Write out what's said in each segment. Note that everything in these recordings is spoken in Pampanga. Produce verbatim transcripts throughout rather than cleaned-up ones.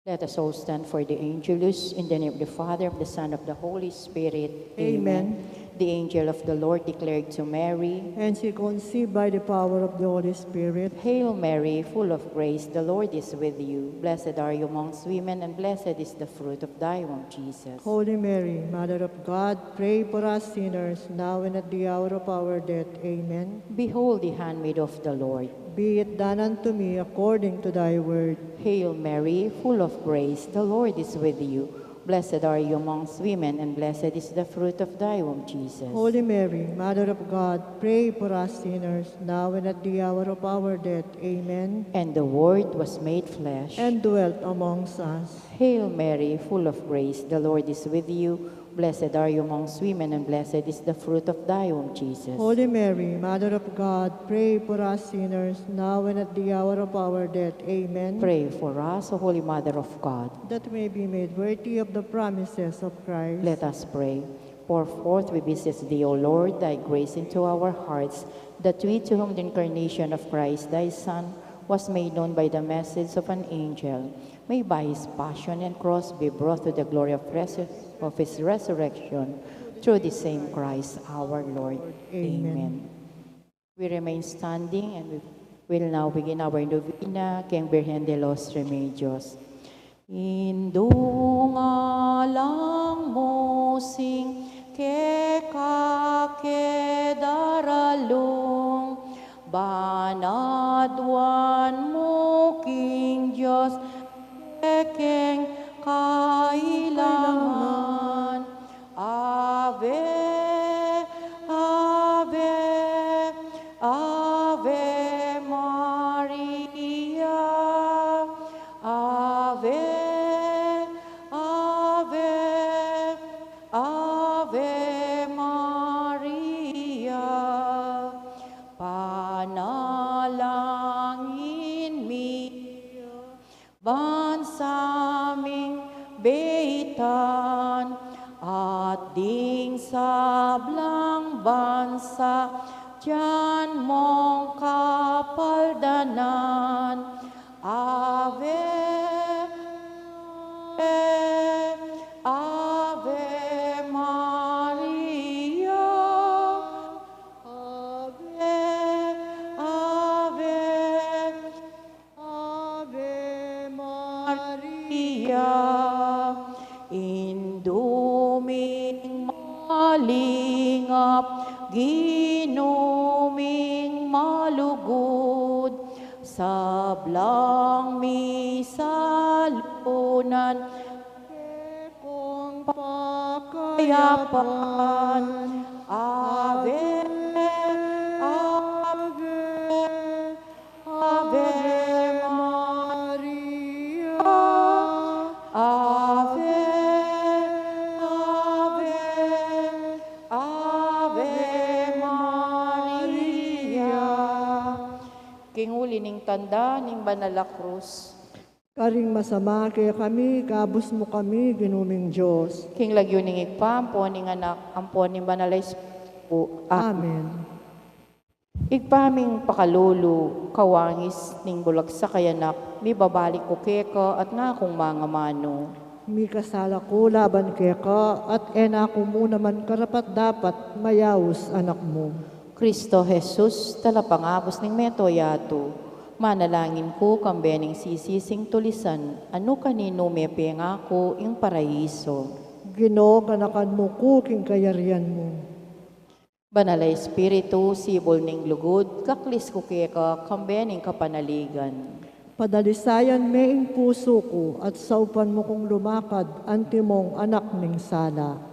Let us all stand for the Angelus. In the name of the Father, of the Son, of the Holy Spirit. Amen. The angel of the Lord declared to Mary. And she conceived by the power of the Holy Spirit. Hail Mary, full of grace, the Lord is with you. Blessed are you amongst women, and blessed is the fruit of thy womb, Jesus. Holy Mary, Mother of God, pray for us sinners, now and at the hour of our death. Amen. Behold the handmaid of the Lord. Be it done unto me according to thy word. Hail Mary, full of grace, the Lord is with you. Blessed are you amongst women, and blessed is the fruit of thy womb, Jesus. Holy Mary, Mother of God, pray for us sinners, now and at the hour of our death. Amen. And the Word was made flesh. And dwelt amongst us. Hail Mary, full of grace, the Lord is with you. Blessed are you amongst women, and blessed is the fruit of thy womb, Jesus. Holy Mary, Mother of God, pray for us sinners, now and at the hour of our death. Amen. Pray for us, O Holy Mother of God. That we may be made worthy of the promises of Christ. Let us pray. Pour forth, we beseech thee, O Lord, thy grace into our hearts, that we, to whom the incarnation of Christ, thy Son, was made known by the message of an angel, may by his passion and cross be brought to the glory of, resur- of his resurrection, through the same Christ our Lord. Amen. We remain standing and we will now begin our novena, keng Birhen de los Remedios. Indu, ngalang mu sing keka ke daralung, ban aduan mu king Dios kekeng kailangan. Ave, Ave, Ave Maria. Ave, Ave, Ave Maria. Panalangin mi ban sa ming beitan, at ding sablang bansa dian mong kapaldanan. Ave, Ave Maria. Ave, Ave, Ave Maria. Indu ming malingap, Ginu ming malugud, sablang misalunan kekong pakayapan. Ave, Ave, Ave Maria. Ave, Ave, Ave Maria. King uli ning tanda ning banal a krus. Karing masama kekami, ikabus mu kami, Ginu ming Dios. King lagyu ning Ibpa, ampo ning Anak, ampo ning Banal a Espiritu. Amen. Amen. Ibpa ming pakalulu, kawangis ning bulagsak a Anak, mibabalik ku keka at ngakung mangamanu. Mikasala ku laban keka, at e na ku mu naman karapat-dapat mayaus anak mu. Cristo Jesus, talapangabus ning mabilug a yatu, manalangin ku kambe ning sisising tulisan, a nu kaninu me pengaku ing paraiso. Ginu, ganakan mu ku king kayarian mu. Banal a Espiritu, sibul ning lugud, kaklis ku keka kambe ning kapanaligan. Padalisayan me ing pusu ku, at saupan mu kung lumakad antimong anak ning sala.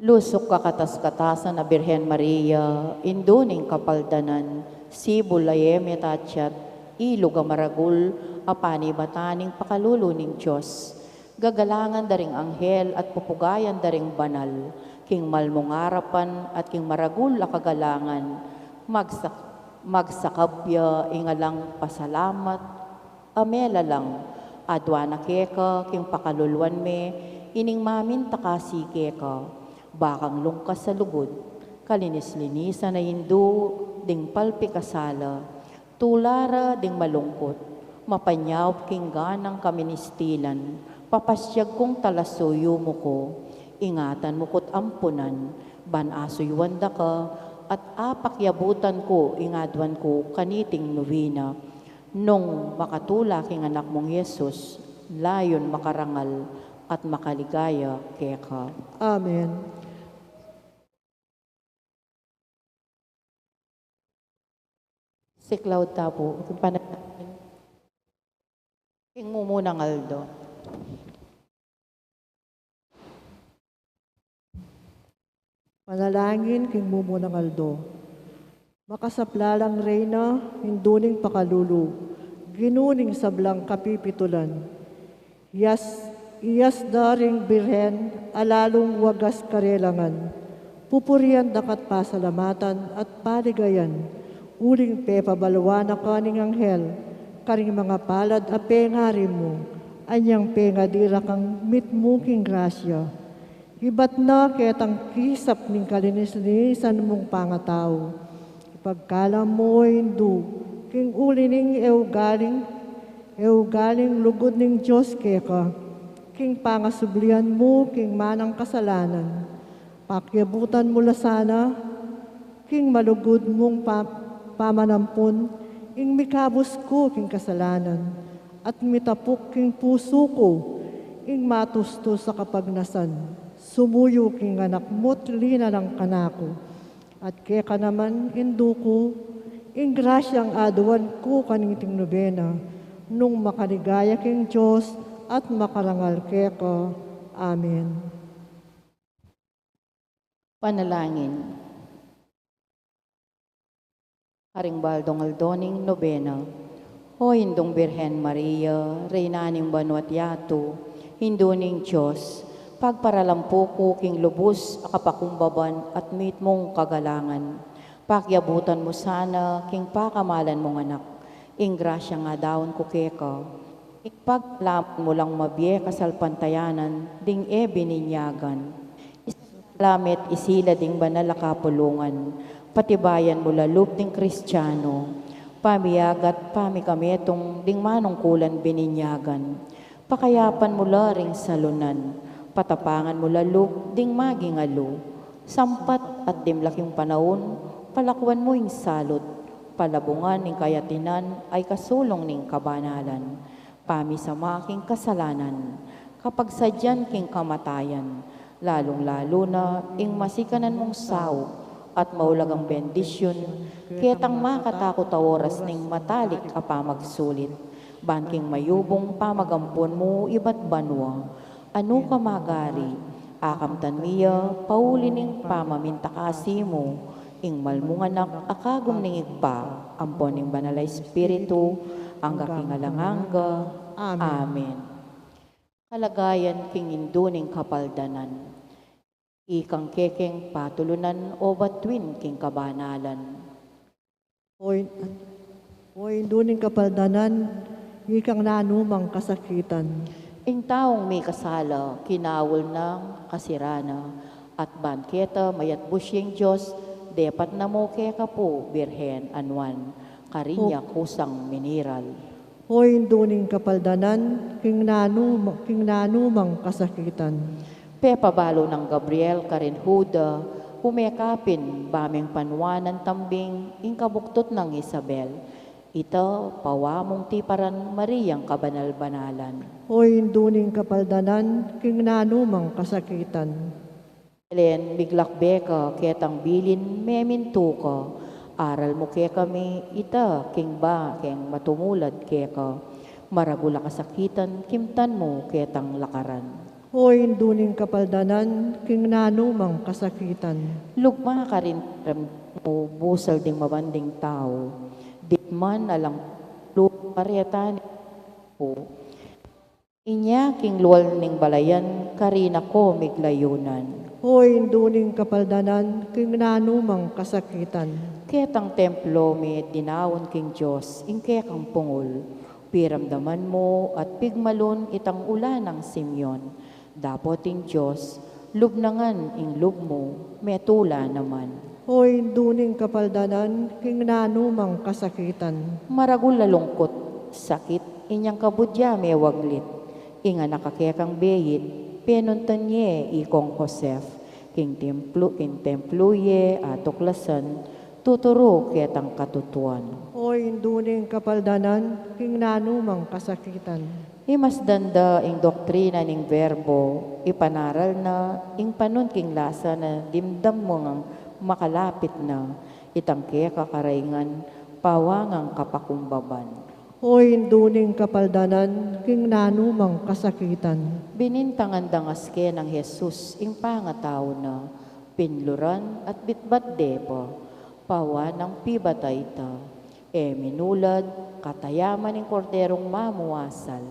Lusuk kakatas-katasan a Birhen Maria, Indu ning kapaldanan, sibul a e metatyat, ilug a maragul, a panibatan ning pakalulu ning Dios. Gagalangan da ring anghel at pupugayan da ring banal, king mal mung arapan at king maragul a kagalangan, magsak-, magsakab ya ing alang pasalamat, a melalang, aduan na keka king pakaluluan me, ining maminta kasi keka, bakang lungkas a lugud, kalinis-linisan a Indu ding palpikasala, tula ra ding malungkut, mapanyaup king ganang kaministilan, papasyag kung talasuyu mu ku, ingatan mu ku't ampunan, ban asuyuan da ka, at apakyabutan ku ing aduan ku kaniting nubena, nung makatula king anak mung Jesus, layun makarangal at makaligaya keka. Amen. Siklaud ta pu king panalangin king mumunang aldo. Panalangin king mumunang aldo. Makasaplalang Reyna, Indu ning pakalulu, Ginu ning sablang kapipitulan. Iyas, iyas da ring Birhen a lalung wagas karelangan. Pupurian da ka't pasalamatan at paligayan, uling pepabaluan na ka ning anghel karing mangapalad a pengari mu, anyang pengadi ra kang mitmu king grasya. Ibat na ketang kisap ning kalinis-linisan mung pangatau. Ipagkalam mu, o Indu, king uli ning e ugaling, e ugaling lugud ning Dios keka, king pangasublian mu king manang kasalanan. Pakiabutan mu la sana, king malugud mung pa-, pamanampun, ing mikabus ku king kasalanan, at mitapuk king pusu ku, ing matustus a kapagnasan, sumuyu king anak mu't linalang kanaku, at keka naman, Indu ku, ing grasyang aduan ku kaniting nubena, nung makaligaya king Dios at makarangal keka. Amen. Panalangin. Karing baldong aldo ning nobena. O Indung Birhen Maria, Reyna ning banua't yatu, Indu ning Dios, pagparalampu ku king lubus a kapakumbaban at mitmung kagalangan. Pakiabutan mu sana king pakamalan mung anak, ing grasyang adaun ku keka. Ipaglaman mu lang mabie kasalpantayanan ding e bininyagan. Isalamet isila ding banal a kapulungan, patibayan mu la lub ding Kristiano, pamiyagat pamikametung ding manungkulan bininyagan. Pakayapan mu la ring salunan, patapangan mu la lub ding maging alu. Sampat at dimla king panaun, palakuan mu ing salut, palabungan ing kayatinan a ikasulung ning kabanalan. Pamisama king kasalanan, kapagsadyan king kamatayan, lalung-lalu na ing masikanan mung saup at maulagang bendisyun, ketang makatakut a oras ning matalik a pamagsulit, ban king mayubung pamagampun mu ibat banua, a nuka magari, akamtan mi ya pauli ning pamamintakasi mu, ing malmung anak a kagum ning Ibpa, ampon ning Banal a Espiritu, angga king alang angga. Amen. Amen. Kalagayan king Indu ning kapaldanan. Ikang kekeng patulunan o batuin king kabanalan. O In-, o Indu ning kapaldanan, ikang nanumang kasakitan. Ing taung mikasala, kinaul nang kasirana, at ban keta mayatbus ya ing Dios, depat na mu keka pu, Birhen a nuan, karin ya kusang miniral. O Indu ning kapaldanan, king nanu, king nanumang kasakitan. Pepabalu nang Gabriel karin Juda, ume kapin ba meng panuanan tambing ing kabuktut nang Isabel. Ita, pawa mung tiparan Mariang kabanal-banalan. O Indu ning kapaldanan, king nanumang kasakitan. Belen, miglakbe ka ketang bilin, memintu ka. Aral mu kekami, ita, king ba keng matumulad keka. Maragul a kasakitan, kimtan mu ketang lakaran. O Indu ning kapaldanan, king nanumang kasakitan. Lugma karin mu busal ding mabanding tau. Dinan man alang lu karetan pu. Inya king lual ning balayan, karina ko miglayunan. O Indu ning kapaldanan, king nanumang kasakitan. Ketang templo me dinaun king Dios, ing kekang pungul. Piramdaman mu at pigmalun itang ula nang Simeon. Dapot ing Dios, lub na ngan ing lub mu, metula naman. O Indu ning kapaldanan, king nanumang kasakitan. Maragul a lungkut, sakit, Inyang kabud ya mewaglit, ing anak a kekang beit, penuntan ye ikong Josef, king templu, king templu ye atuklasan, tuturu ketang katutuan. O Indu ning kapaldanan, king nanumang kasakitan. Imasdan da ing doktrina ning Berbo, ipanaral na ing panun king lasa na dimdam mung makalapit na, itang keka karaingan, pawangang kapakumbaban. O Indu ning kapaldanan, king nanumang kasakitan. Binintangan da ngas ke nang Jesus ing pangatau na, pinluran at bitbat de pa, pawanang pibatay ta. E minulad, katayaman ing Korderong mamuasal.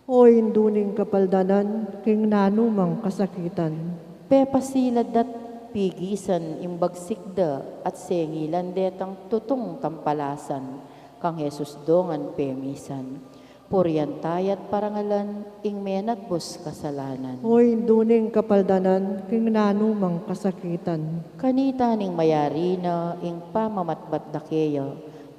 O Indu ning kapaldanan, king nanumang kasakitan. Pepasilan da't pigisan ing bagsik da at sengilan detang tutung tampalasan, kang Jesus dongan pemisan. Purian taya't parangalan ing menatbus kasalanan. O Indu ning kapaldanan, king nanumang kasakitan. Kanita ning mayari na ing pamamatbat da keya,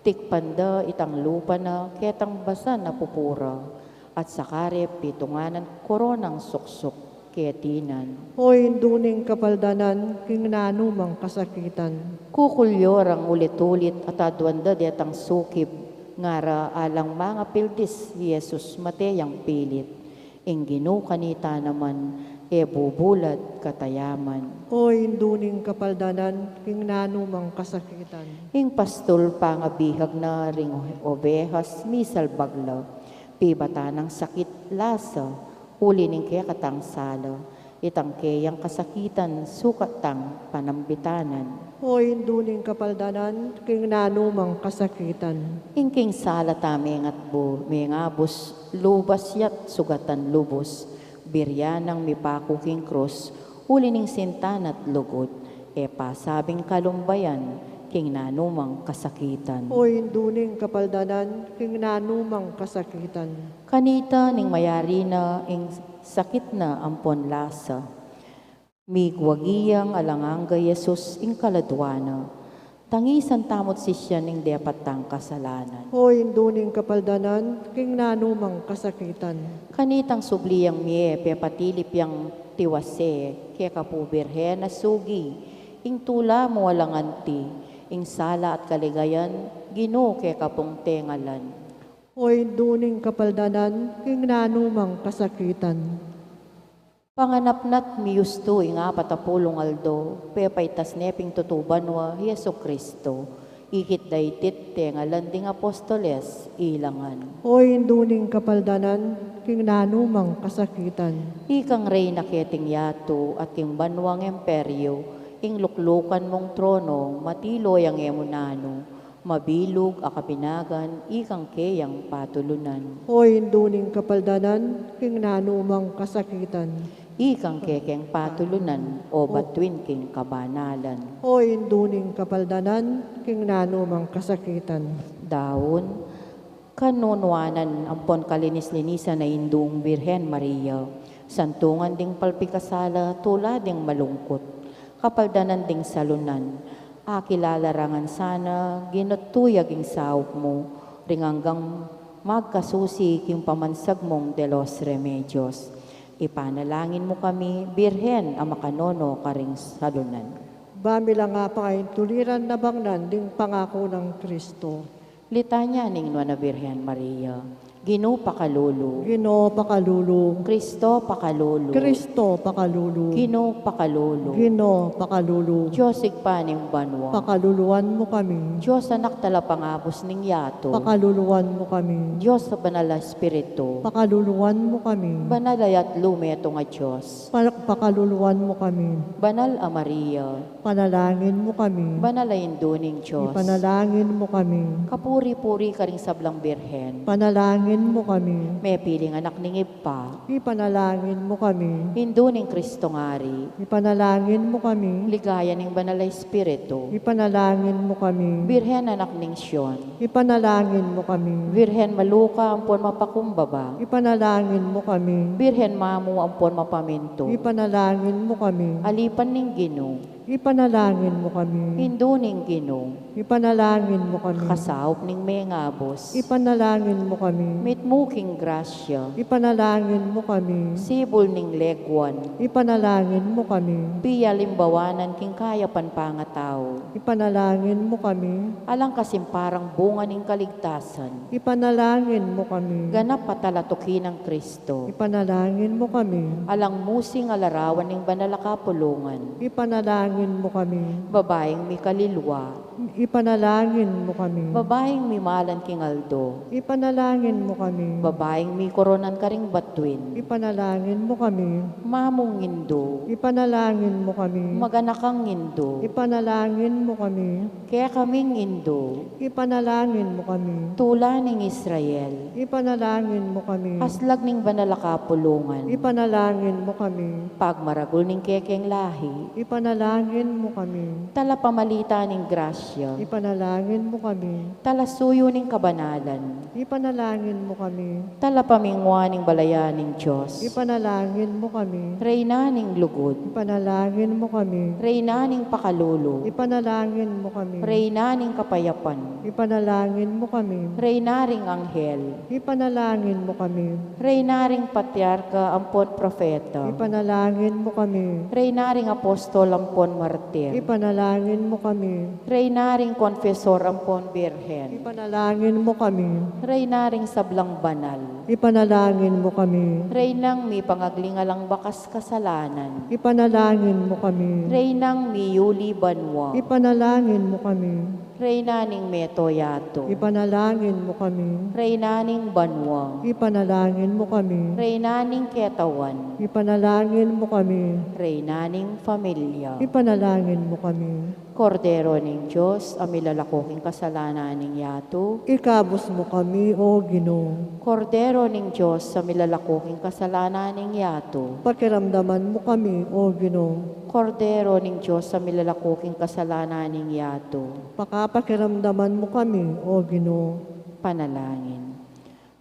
tikpan da itang lupa na ketang basan a pupura, at sakare pitunganan koronang suksuk ketinan. O Indu ning kapaldanan, king nanumang kasakitan. Kukulyo rang ulit-ulit at aduan da detang sukib, ngara alang mangapildis i Jesus mate yang pilit. Ing Ginu kanita naman, e bubulat katayaman. O Indu ning kapaldanan, king nanumang kasakitan. Ing pastul pangabihag na ring obehas misalbag la, pibatan nang sakit lasa, uli ning kekatang sala, itang keyang kasakitan sukat tang panambitanan. O Indu ning kapaldanan, king nanumang kasakitan. Ing king sala ta mengatbu, mengabus, lubas ya't sugatan lubus, birian nang mipaku king krus, uli ning sinta na't lugud, e pasabing kalumbayan, king nanumang kasakitan. O Indu ning kapaldanan, king nanumang kasakitan. Kanita ning mayari na ing sakit na ampon lasa. Migwagi yang alang angga i Jesus ing kaladua na. Tangisan tamu't sisian ing depat tang kasalanan. O Indu ning kapaldanan, king nanumang kasakitan. Kanitang subli yang mie, pepatilip yang tiwase, keka pu Birhen a sugi, ing tula mu alang anti, ing sala at kaligayan, Ginu keka pung tengalan. O Indu ning kapaldanan, king nanumang kasakitan. Panganap na't miyustu ing apat a pulung aldo, pepaitas ne ping tutu banua i Jesucristo, ikit da iti't tengalan ding apostoles, ilangan. O Indu ning kapaldanan, king nanumang kasakitan. Ikang reyna keting yatu, at king banuang emperio, ing luklukan mung trono, matilo yang e mu nanu, mabilug a kabinagan, ikang keyang patulunan. O Indu ning kapaldanan, king nanumang kasakitan. Ikang kekeng patulunan, o batuin king kabanalan. O Indu ning kapaldanan, king nanumang kasakitan. Daun, kanunuanan ampon kalinis-linisan a Indung Birhen Maria, santungan ding palpikasala, tula ding malungkut, kapaldanan ding salunan, akilala ra ngan sana, Ginu't tuyag ing saup mu, ring anggang magkasusi king pamansag mung de los remedios. Ipanalangin mu kami, Birhen a makanono karing salunan. Ba mi la nga pangaintuliran na bangnan ding pangaku nang Kristo. Litanya ning Nuan a Birhen Maria. Ginu pakalulu. Ginu pakalulu. Kristo pakalulu. Kristo pakalulu. Ginu pakalulu. Ginu pakalulu. Dios Ibpa ning banua. Pakaluluan mu kami. Dios Anak talapangabus ning yatu. Pakaluluan mu kami. Dios a Banal a Espiritu. Pakaluluan mu kami. Banal a yatlu metung a Dios. Pa-, pakaluluan mu kami. Banal a Maria. Panalangin mu kami. Banal a Indu ning Dios. Ipanalangin mu kami. Kapuri-puri karing sablang birhen. Panalangin mu kami. Mepiling anak ning Ibpa. Ipanalangin mu kami. Indu ning Kristong Ari. Ipanalangin mu kami. Ligaya ning Banal a Espiritu. Ipanalangin mu kami. Birhen anak ning Sion. Ipanalangin mu kami. Birhen maluka ampon mapakumbaba. Ipanalangin mu kami. Birhen mamu ampon mapamintu. Ipanalangin mu kami. Alipan ning Ginu. Ipanalangin mu kami. Indu ning Ginu. Ipanalangin mu kami. Kasaup ning mengabus. Ipanalangin mu kami. Mitmu king grasya. Ipanalangin mu kami. Sibul ning leguan. Ipanalangin mu kami. Pialimbawanan king kayapan pangatau. Ipanalangin mu kami. Alang kasimparang bunga ning kaligtasan. Ipanalangin mu kami. Ganap a talatuki nang Kristo. Ipanalangin mu kami. Alang musing a larawan ning banal a kapulungan. Ipanalangin mu kami. Babaing mikalilwa. Ipanalangin mu kami. Babaing mimalan king aldo. Ipanalangin mu kami. Babaing mikoronan karing batuin. Ipanalangin mu kami. Mamung indu. Ipanalangin mu kami. Maganakang indu. Ipanalangin mu kami. Kekaming indu. Ipanalangin mu kami. Tula ning Israel. Ipanalangin mu kami. Aslag ning banal a kapulungan. Ipanalangin mu kami. Pagmaragul ning kekeng lahi. Ipanalangin mu kami. Talapamalita ning grasya. Ipanalangin mu kami. Talasuyu ning kabanalan. Ipanalangin mu kami. Talapamingwa ning balayan ning Dios. Ipanalangin mu kami. Reyna ning lugud. Ipanalangin mu kami. Reyna ning pakalulu. Ipanalangin mu kami. Reyna ning kapayapan. Ipanalangin mu kami. Reyna ring anghel. Ipanalangin mu kami. Reyna ring patriarka ampon propeta. Ipanalangin mu kami. Reyna ring apostol ampon martir. Ipanalangin mu kami. Reyna ring konfesor ampon birhen. Ipanalangin mu kami. Reyna ring sablang banal. Ipanalangin mu kami. Reynang mipangagling alang bakas kasalanan. Ipanalangin mu kami. Reynang miyuli banua. Ipanalangin mu kami. Reyna ning meto yatu. Ipanalangin mu kami. Reyna ning banua. Ipanalangin mu kami. Reyna ning ketawan. Ipanalangin mu kami. Reyna ning familia. Ipanalangin mu kami. Kordero ning Dios, a milalako king kasalanan ning yatu. Ikabus mu kami, O Ginu. Kordero ning Dios, a milalako king kasalanan ning yatu. Pakiramdaman mu kami, O Ginu. Kordero ning Dios, a milalako king kasalanan ning yatu. Pakapakiramdaman mu kami, O Ginu. Panalangin.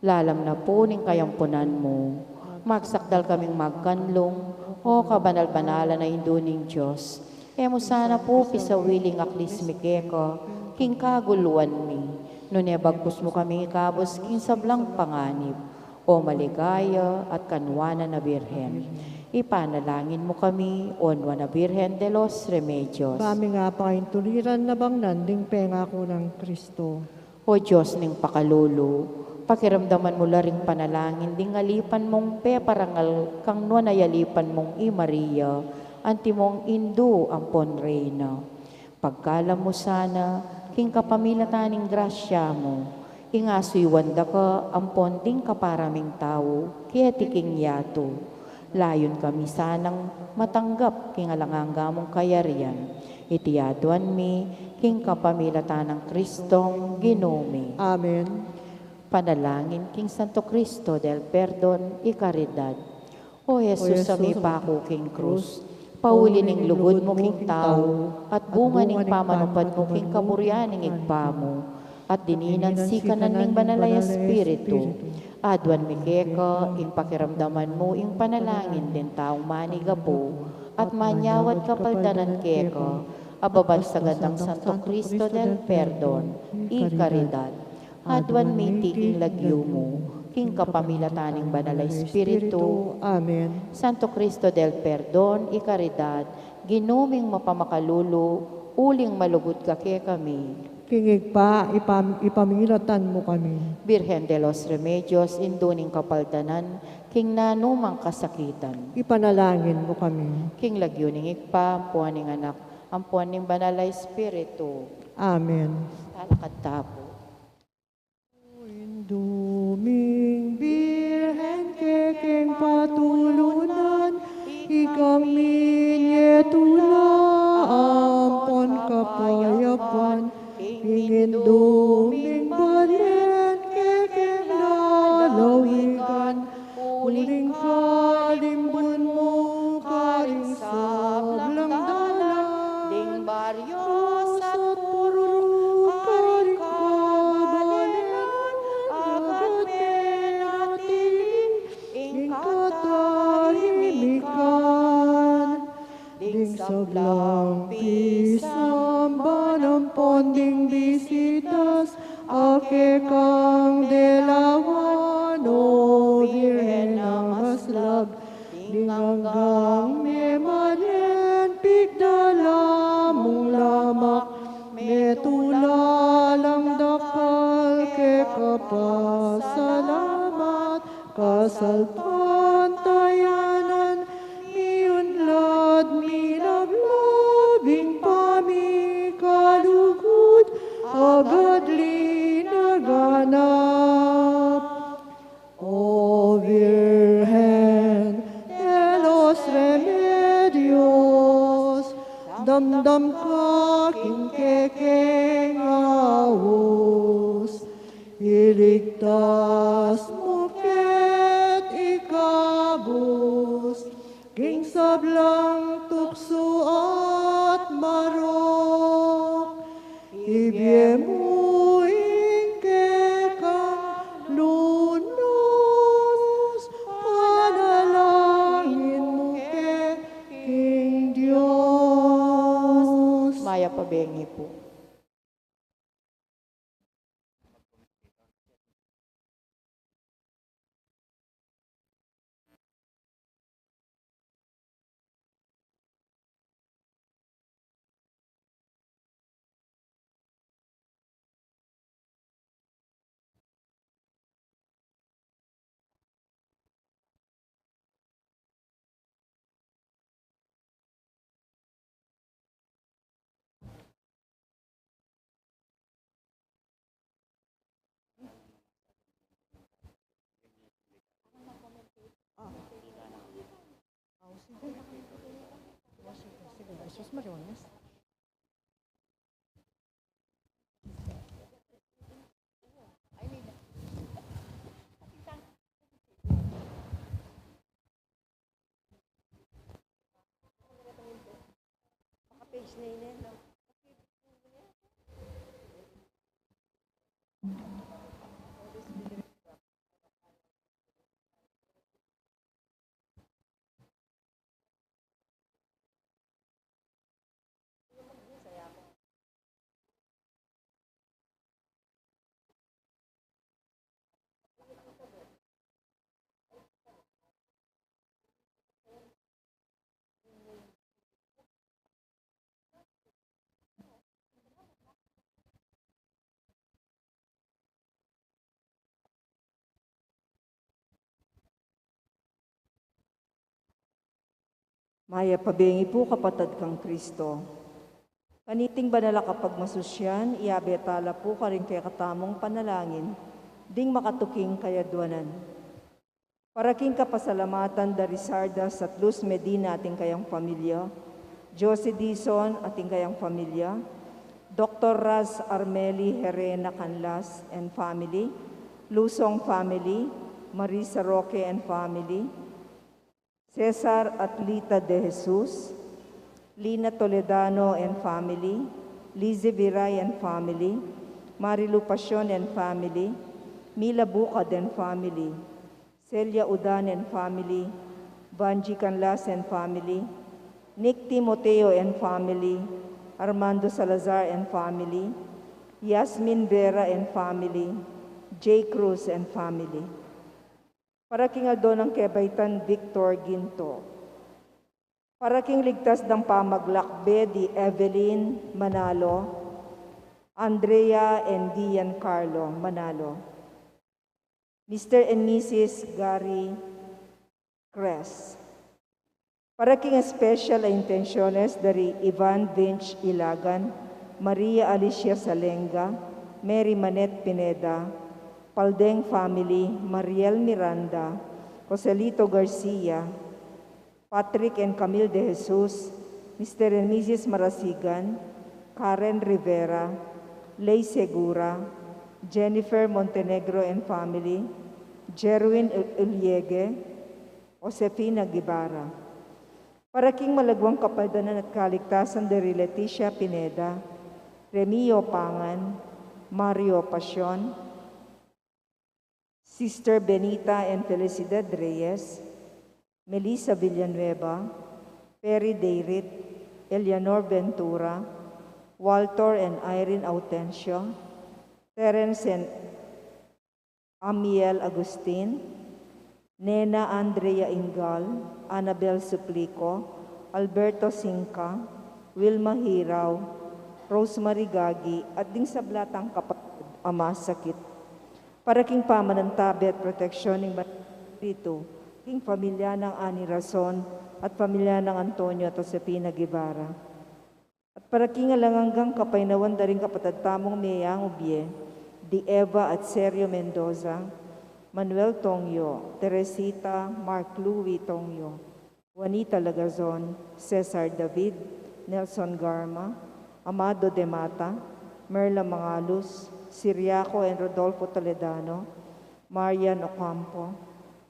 Lalam na pu ning kayampunan mu, magsakdal kaming magkanlung, O kabanal-banalan a Indu ning Dios. E mu sana pu pisawili ing aklis mi keka king kaguluan mi, nune bagkus mu kaming ikabus king sablang panganib, O maligaya at kanuanan a Birhen. Ipanalangin mu kami, O Nuan a Birhen de los Remedios. Ba ming apakaintuliran na bangnan ding pengaku nang Kristo. O Dios ning pakalulu, pakiramdaman mu la ring panalangin ding alipan mung peparangal kang Nuan a alipan mung i Maria, antimong Indu ampon Reyna. Pagkalam mu sana, king kapamilatan ning grasya mu, ing asuyuan da ka ampon ding kapara ming tau, keti king yatu. Layun kami sanang matanggap king alang angga mung kayarian. Iti aduan mi, king kapamilatan nang Kristong Ginu mi. Amen. Panalangin king Santo Cristo del Perdon y Caridad. O Jesus, a mipaku king krus, pauli ning lugud mu king tau, at bunga ning pamanupad mu king kaburian ning Ibpa mu, at dininan sikanan ning Banal a Espiritu. Aduan mi keka ing pakiramdaman mu ing panalangin ding taung manigapu at manyawad kapaldanan keka, a babansagan dang Santo Cristo del Perdon y Caridad. Aduan mi iti king lagyu mu, king kapamilatan ning Banal a Espiritu. Amen. Santo Cristo del Perdon y Caridad, Ginu ming mapamakalulu, uling malugud ka kekami. King Ibpa, ipam-, ipamilatan mu kami. Birhen de los Remedios, Indu ning kapaldanan, king nanumang kasakitan. Ipanalangin mu kami. King lagyu ning Ibpa, ampuan ning Anak, ampuan ning Banal a Espiritu. Amen. Talakad ta pu. Indu ming Birhen kekeng patulunan, ikang minyetu na ampon kapayapan, king Indu ming balen kekeng lalawigan, uling kalimbun mu karing sablang dalan, ding baryo at purok karing ka king kekeng aus, iligtas mu ke't ikabus king sablang tuksu at marok, ibie mu ing kekang lunus, panalangin mu ke king Dios. Mayap a bengi pu. Mayap a bengi pu, kapatad kang Kristo. Kaniting banal a kapagmasusyan, iabe tala pu karing kekatamung panalangin ding makatuking kayadwanan. Para king kapasalamatan da Rizardas at Luz Medina at ing kayang pamilya, Josie Dizon at ing kayang pamilya, Doktor Raz Armeli Herena Canlas and family, Luzon family, Marisa Roque and family, Cesar at Lita De Jesus, Lina Toledano and family, Lizzie Viray and family, Marilu Pasion and family, Mila Bucad and family, Celia Udan and family, Vanji Canlas and family, Nick Timoteo and family, Armando Salazar and family, Yasmin Vera and family, Jay Cruz and family. Para king aldo nang kebaitan Victor Ginto. Para king ligtas dang pamaglakbe di Evelyn Manalo, Andrea and Gian Carlo Manalo. Mister and Missus Gary Cres. Para king special a intenciones da ri Ivan Vince Ilagan, Maria Alicia Salenga, Mary Manette Pineda, Paldeng family, Mariel Miranda, Joselito Garcia, Patrick and Camille De Jesus, Mister and Missus Marasigan, Karen Rivera, Lei Segura, Jennifer Montenegro and family, Jerwin Uliege, Josefina Guevara. Para king malagwang kapaldanan at kaligtasan da ri Leticia Pineda, Remio Pangan, Mario Pasion, Sister Benita and Felicidad Reyes, Melissa Villanueva, Perry Dayrit, Eleanor Ventura, Walter and Irene Autencio, Terence and Amiel Agustin, Nena Andrea Ingal, Annabel Suplico, Alberto Singca, Wilma Hirao, Rosemary Gagi, at ding sabla tang kapatad a masakit. Para king pamanantabe at proteksyon ning Banal a Espiritu king pamilya nang Ani Rason at pamilya nang Antonio at Josefina Guevara. At para king alang anggang kapaynawan da ring kapatad tamung meyang ubie, di Eva at Sergio Mendoza, Manuel Tongyo, Teresita, Mark Louis Tongyo, Juanita Lagazon, Cesar David, Nelson Garma, Amado de Mata, Merla Mangalus, Siriaco and Rodolfo Toledano, Marian Ocampo,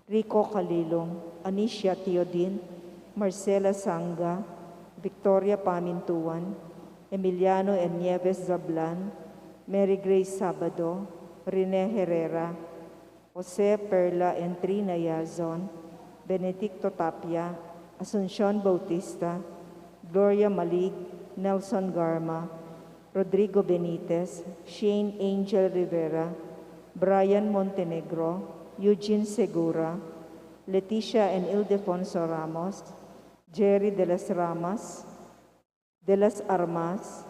Rico Calilong, Anicia Teodin, Marcela Sanga, Victoria Pamintuan, Emiliano and Nieves Zablan, Mary Grace Sabado, Rene Herrera, Jose Perla and Trina Yazon, Benedicto Tapia, Asuncion Bautista, Gloria Malig, Nelson Garma, Rodrigo Benitez, Shane Angel Rivera, Brian Montenegro, Eugene Segura, Leticia and Ildefonso Ramos, Jerry de las Ramas, de las Armas,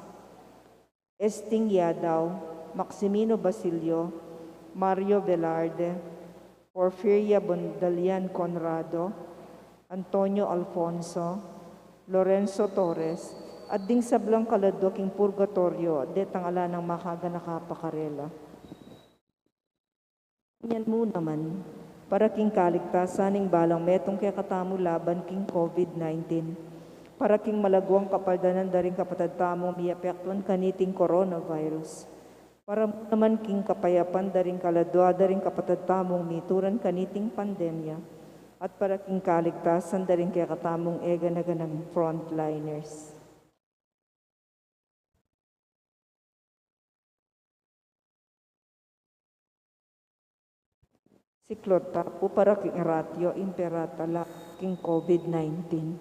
Esting Yadaw, Maximino Basilio, Mario Velarde, Porfiria Bondalian Conrado, Antonio Alfonso, Lorenzo Torres, at ding sablang kaladua king purgatoryo, detang ala nang makaganaka pa karela. Nyan mu naman, para king kaligtasan ning balang metung kekatamu laban king COVID nineteen, para king malaguang kapaldanan da ring kapatad tamung miapektuan kaniting coronavirus, para mu naman king kapayapan da ring kaladua da ring kapatad tamung mituran kaniting pandemya, at para king kaligtasan da ring kekatamung eganaganang frontliners. Siklaud ta pu para king Oratio Imperata laban king COVID nineteen.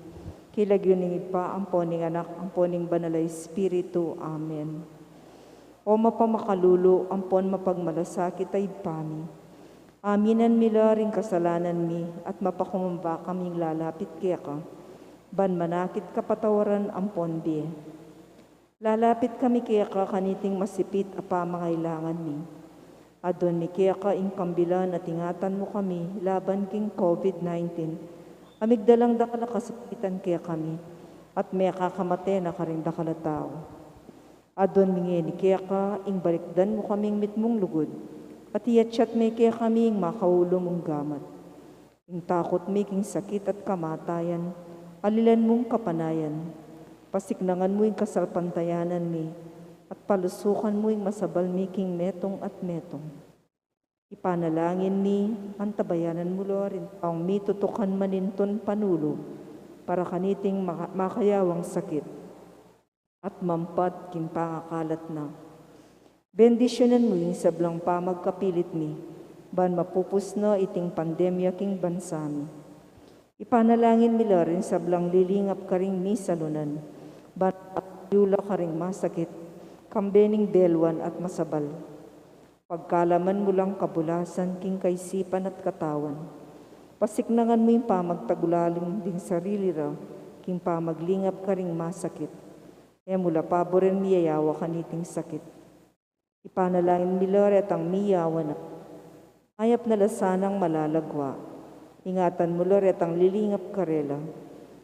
King lagyu ning Ibpa, ampo ning Anak, ampo ning Banal a Espiritu. Amen. O mapamakalulu, ampon mapagmalasakit a Ibpa mi, aminan mi la ring kasalanan mi, at mapakumamba kaming lalapit keka, ban manakit kapatawaran ampon bie. Lalapit kami keka kaniting masipit a pamangailangan mi. Aduan mi keka ing kambilan at ingatan mu kami laban king COVID nineteen, a migdalang dakal a kasakitan kekami, at mekakamate na karing dakal a tau. Aduan mi ngeni keka ing balikdan mu kaming mitmung lugud, at iatsat me kekami ing makaulu mung gamat. Ing takut mi king sakit at kamatayan, alilan mung kapanayan. Pasiknangan mu ing kasalpantayanan mi, at palusukan mu ing masabal mi king metung at metung. Ipanalangin mi, antabayanan mu la ring taung mitutukan manintun panulu para kaniting maka-, makayawang sakit at mampat king pangakalat na. Bendisyunan mu ing sablang pamagkapilit mi, ban mapupus na iting pandemya king bansa mi. Ipanalangin mi la ring sablang lilingap karing misalunan, ban makayu la karing masakit, kambe ning beluan at masabal. Pagkalaman mu lang kabulasan king kaisipan at katawan. Pasiknangan mu ing pamagtagulaling ding sarili ra king pamaglingap karing masakit. E mu la paburen miyayawa kaniting sakit. Ipanalangin mi la retang miyawa na. Mayap na la sanang malalagwa. Ingatan mu la retang lilingap karela.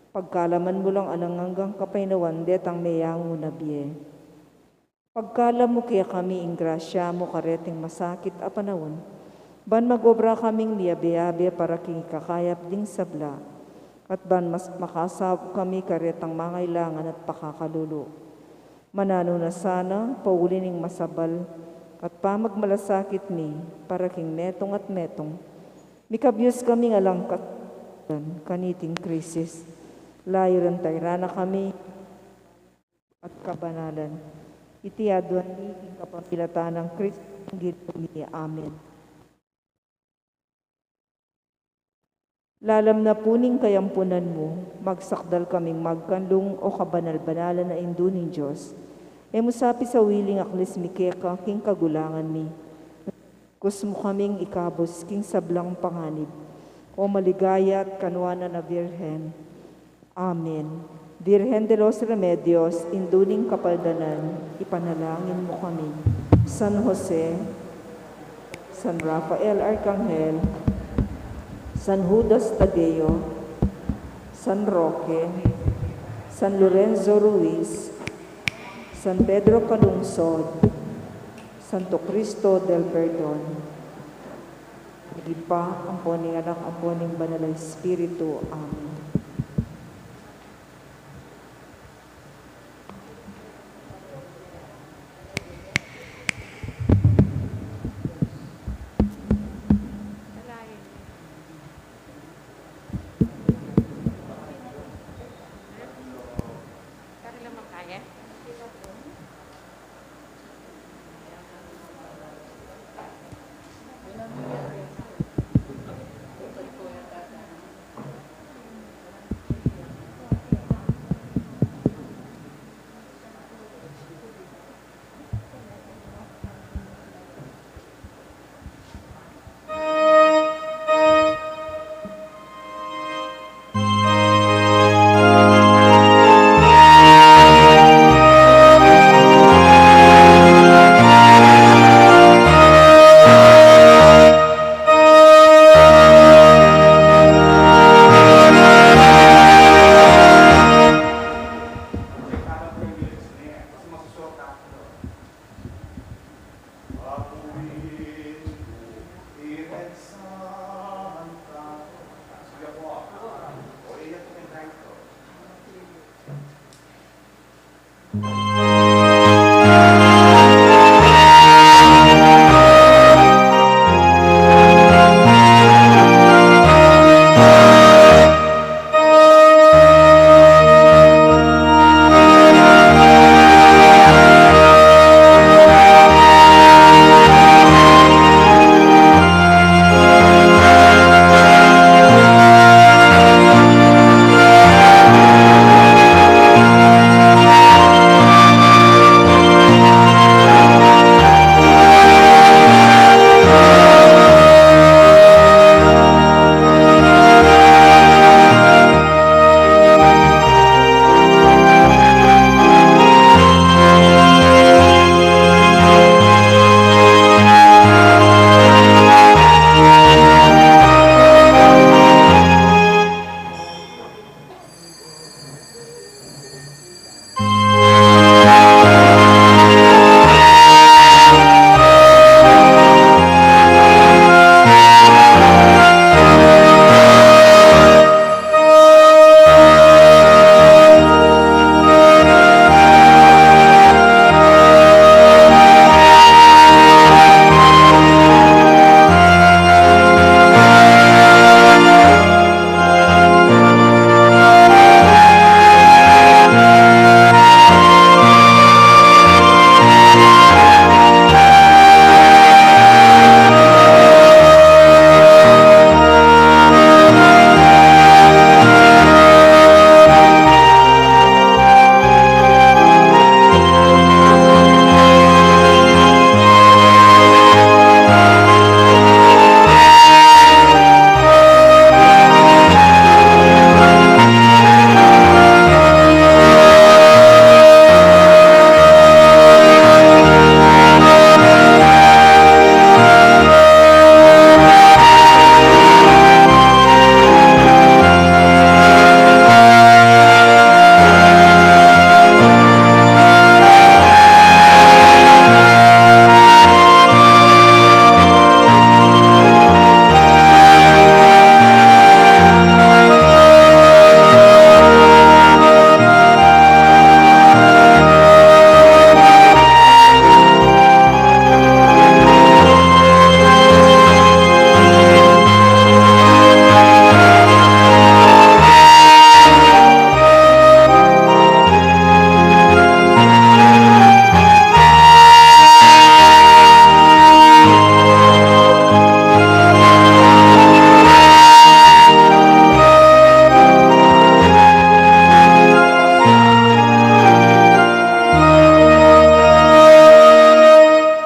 Pagkalaman mu lang alang anggang kapaynawan detang meyangu na bie. Pagkalam mu kekami ing grasya mu kareting masakit a panaun, ban mag-obra kaming miyabe-abe para king ikakayap ding sabla, at ban mas makasaup kami karetang mangailangan at pakakalulu. Mananu na sana, pauli ning masabal at pamagmalasakit mi para king metung at metung, mikabyus kaming alang kas-, kaniting krisis. Layuran tayran na kami at kabanalan. Iti aduan mi king kapamilatan nang Kristong Ginu mi. Amen. Lalam na pu ning kayampunan mu, magsakdal kaming magkanlung, o kabanal-banalan a Indu ning Dios. E mu sa pisawiling aklis mi keka king kagulangan mi. Kusmu kaming ikabus king sablang panganib, o maligaya at kanuanan a Birhen. Amen. Virgen de los Remedios, Indu ning Kapaldanan, ipanalangin mu kami. San Jose, San Rafael Arcangel, San Judas Tadeo, San Roque, San Lorenzo Ruiz, San Pedro Calungsod, Santo Cristo del Perdon. Ning Ibpa, ampo ning Anak, ampo ning Banal a Espiritu. Amen.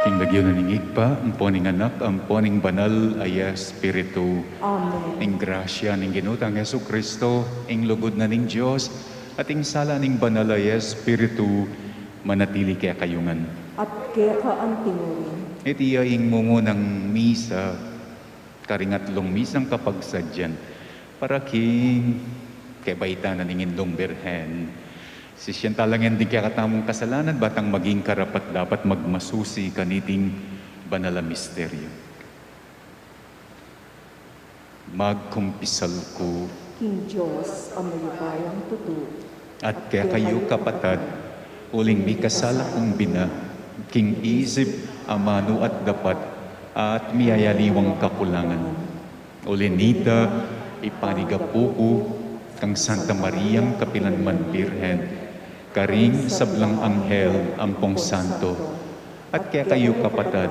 King lagyu na ning Ibpa, ampo ning Anak, ampo ning Banal a Espiritu. Amen. Ing grasya ning Ginu tang Jesucristo, ing lugud na ning Dios, at ing sala ning Banal a Espiritu, manatili kekayu ngan. At keka antimurin. Iti ya ing mumunang misa, karing atlung misang kapagsadyan, para king kebaitan na ning Indung Birhen. Sisian tamu la ngan ding kekatamung kasalanan, ba tang maging karapat-dapat magmasusi kaniting banal a misteryo. Magkumpisal ku king Dios a mayupayang tutu, at kekayu, kapatad, uling mikasala kung bina, king isip, amanu at dapat, at miyayaliwang kakulangan. Uli nita, ipanigapu ku kang Santa Mariang kapilanman Birhen, karing sablang anghel ampong santo, at kekayu, kapatad,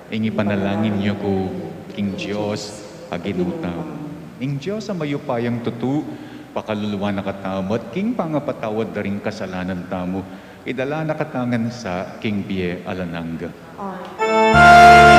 ing ipanalangin yu ku king Dios a Ginu tamu. Ing Dios a mayupayang tutu, pakaluluan na katamu at king pangapatawad da ring kasalanan tamu, idala na katamu ngan sa king bie alang angga. Amen.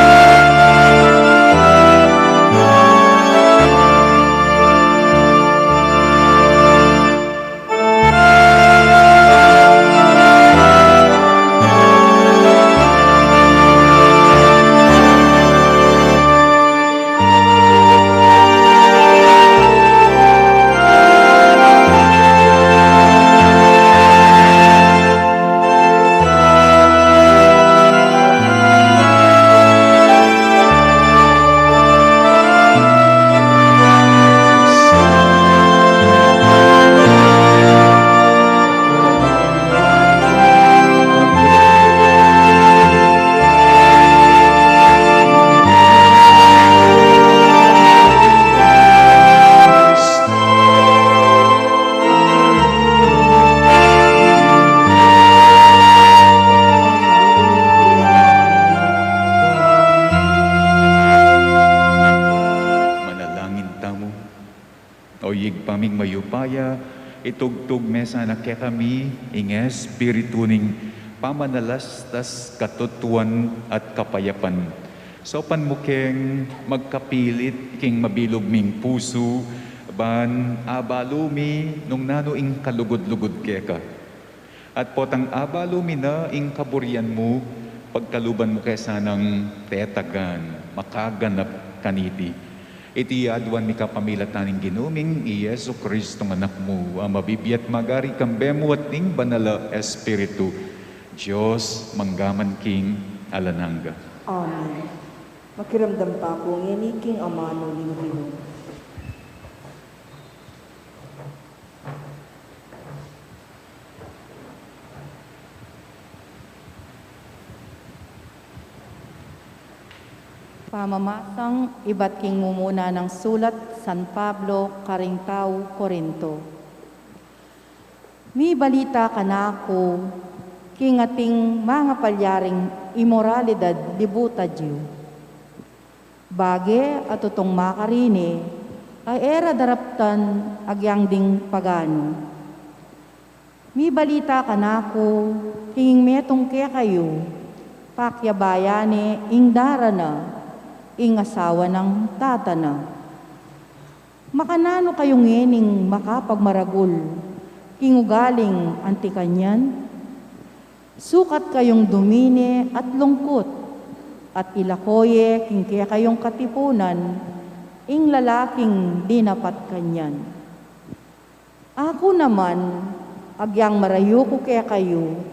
Kaya itugtug me sana kekami ing espiritu ning pamanalastas, katutuan at kapayapan. Saupan mu keng magkapilit king mabilug ming pusu, ban abalu mi nung nanu ing kalugud-lugud keka. At potang abalu mi na ing kaburian mu, pagkaluban mu ke sanang tetagan, makaganap kaniti. Iti aduan mi kapamilatan ning Ginu ming i Jesu Cristo, a Anak mu, a mabibie at magari kambe mu at ning Banal a Espiritu, Dios, mangga man king alang angga. Amen. Makiramdam ta pu ngeni king amanu ning Ginu. Pamamasang ibat king mumuna nang sulat San Pablo karing tau Corinto. Mibalita kanaku king ating mangapalyaring imoralidad, libutan yu. Bage a tutung makarini a e ra daraptan agyang ding paganu. Mibalita kanaku king metung kekayu, pakyabayan ne ing dara na, ing asawa nang tata na. Makananu kayu ngening makapagmaragul king ugaling anti kanyan? Sukat kayung dumine at lungkut, at ilako ye king kekayung katipunan ing lalaking dinapat kanyan. Aku naman, agyang marayu ku kekayu,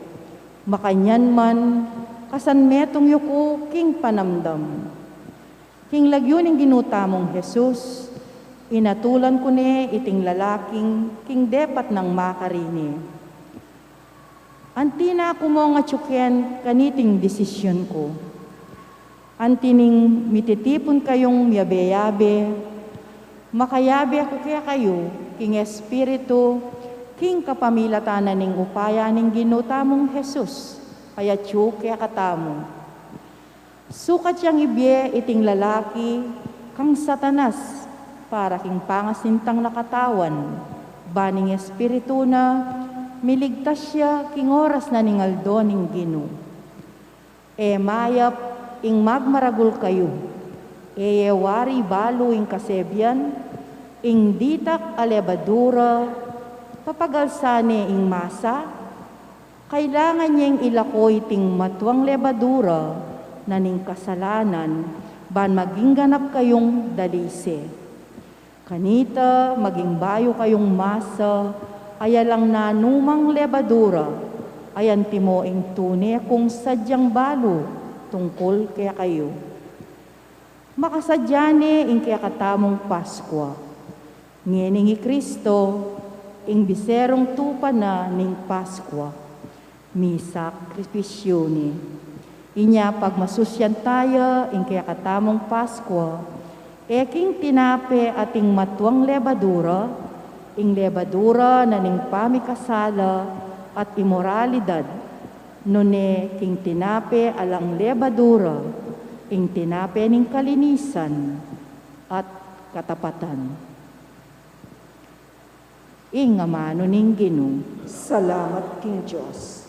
makanyan man, kasanmetung yu ku king panamdam. King lagyu ning Ginu tamung Jesus, inatulan ku ne iting lalaking king depat nang makarini. Anti na ku mong atyu ken kaniting desisyun ku. Anti ning mititipun kayung miyabe-yabe, makayabe ku kekayu king espiritu, king kapamilatan na ning upaya ning Ginu tamung Jesus, a atyu kekatamu. Sukat yang ibie iting lalaki kang Satanas para king pangasintang na katawan, ban ing espiritu na miligtas ya king oras na ning aldo ning Ginu. E mayap ing magmaragul kayu, e ye wari balu ing kasebian, ing ditak a lebadura, papagalsa ne ing masa, kailangan yeng ilako iting matuang lebadura na ning kasalanan, ban maging ganap kayung dalise. Kanita, maging bayu kayung masa, a alang nanumang lebadura, a antimo ing tune kung sadyang balu tungkul kekayu. Makasadya ne ing kekatamung Paskua. Ngening i Kristo, ing biserung tupa na ning Paskua, misakripisyu ne. Inya pagmasusyan taya ing kekatamung Paskua, e king tinape ating matuang lebadura, ing lebadura na ning pamikasala at imoralidad, nune king tinape alang lebadura, ing tinape ning kalinisan at katapatan. Ing amanu ning Ginu. Salamat king Dios.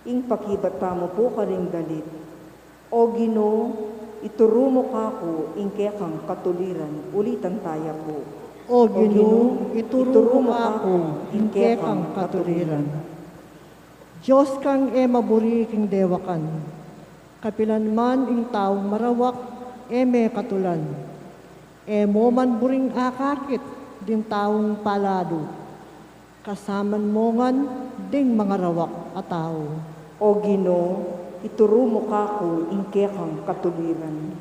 Ing pakibat tamu pu karing dalit. O Ginu, ituru mu kaku ing kekang katuliran. Ulitan taya pu. O Ginu, ituru mu kaku ing kekang katuliran. Dios kang e maburi king dewakan, kapilan man ing taung marawak e me katulan. E mo man buring akakit ding taung palalu, kasaman mo ngan ding mangarawak a tau. O Ginu, ituru mu kaku ing kekang katuliran.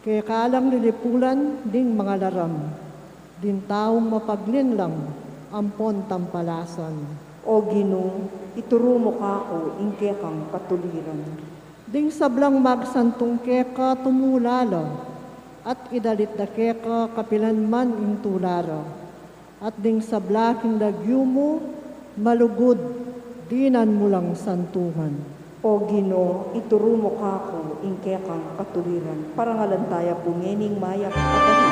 Keka lang lilipulan ding mangalaram, ding taung mapaglinlang ampon tampalasan. O Ginu, ituru mu kaku ing kekang katuliran. Ding sablang magsantung keka tumula la, at idalit da keka kapilan man ing tula ra. At ding sabla king lagyu mu, Malugud, dinan mu lang santukan. O Ginu, ituru mu kaku ing kekang katuliran. Parangalan taya pu ngening mayap a balita.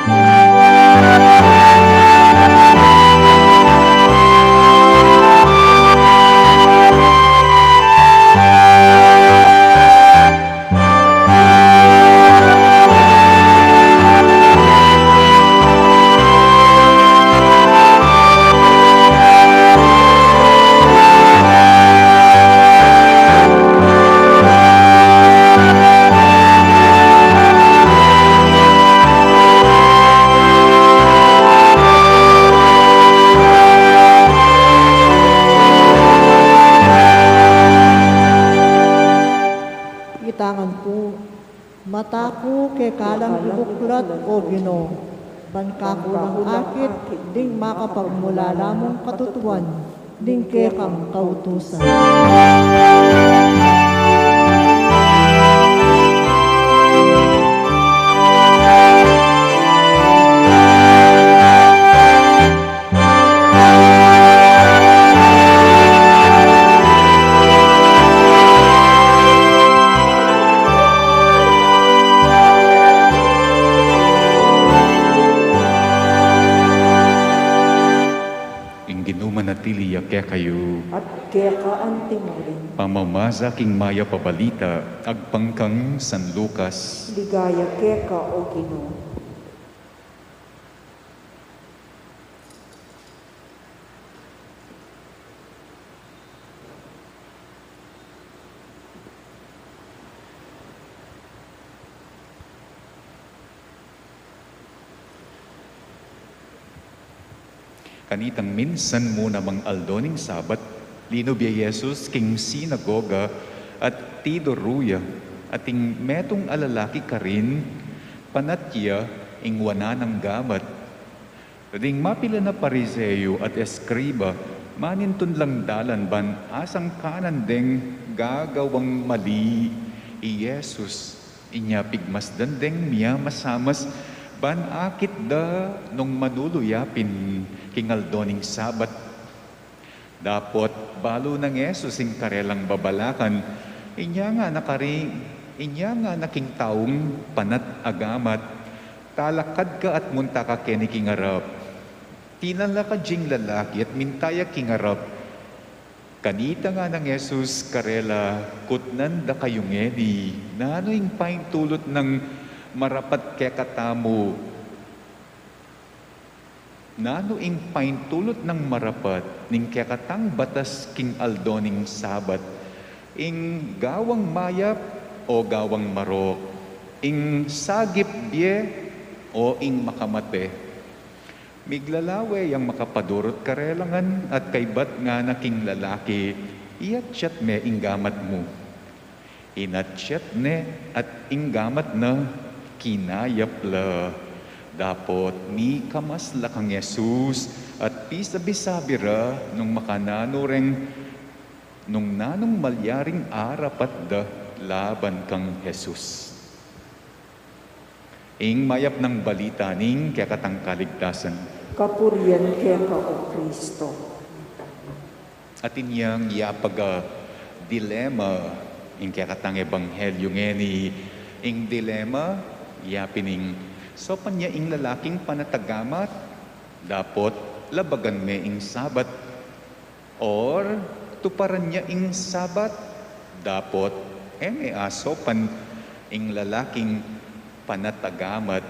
Itangan pu, mata ku keka lang ibuklat, O Ginu, ban kaku lang akit ding makapagmulala mung katutuan ning kekang kautusan. Ing Ginu manatili ya kekayu. At keka antimurin. Pamamaza king mayap a balita agpang kang San Lucas. Ligaya keka, O Ginu. Kanitang minsan mu namang aldo ning Sabat, linub ya i Jesus king sinagoga at tiduru ya, at ing metung a lalaki karin, panat ya ing wanan nang gamat. Ding mapilan a Pariseo at eskriba, manintun lang dalan ban asangkanan deng gagawang mali i Jesus. Inya pigmasdan deng miyamasamas ban akit da nung manulu ya pin king aldo ning Sabat. Dapot balu nang Jesus ing karelang babalakan, inya ngana kari, inya ngana king taung panat a gamat, talakad ka at munta ka keni king arap. Tinalakad ya ing lalaki at minta ya king arap. Kanita ngana nang Jesus karela, kutnan da kayu ngeni, nanu ing paintulut nang marapat kekatamu? Nanu ing paintulut nang marapat ning kekatang batas king aldo ning Sabat? Ing gawang mayap o gawang marok? Ing sagip bie o ing makamate? Miglalawe yang makapadurut karela ngan at kaybat ngana king lalaki, iatyat me ing gamat mu. Inatyat ne at ing gamat na kinayap la. Dapot mikamas la kang Jesus at pisabi-sabi ra nung makananu reng nung nanung malyaring arapat da laban kang Jesus. Ing mayap nang balita ning kekatang kaligtasan. Kapurian keka, O Kristo. Atin yang yapag a dilema ing kekatang ebanghelyo ngeni. Ing dilema, yapin ing saupan ya ing lalaking panat a gamat, dapot labagan me ing Sabat. Or tuparan ya ing Sabat, dapot e me asaupan ing lalaking panat a gamat.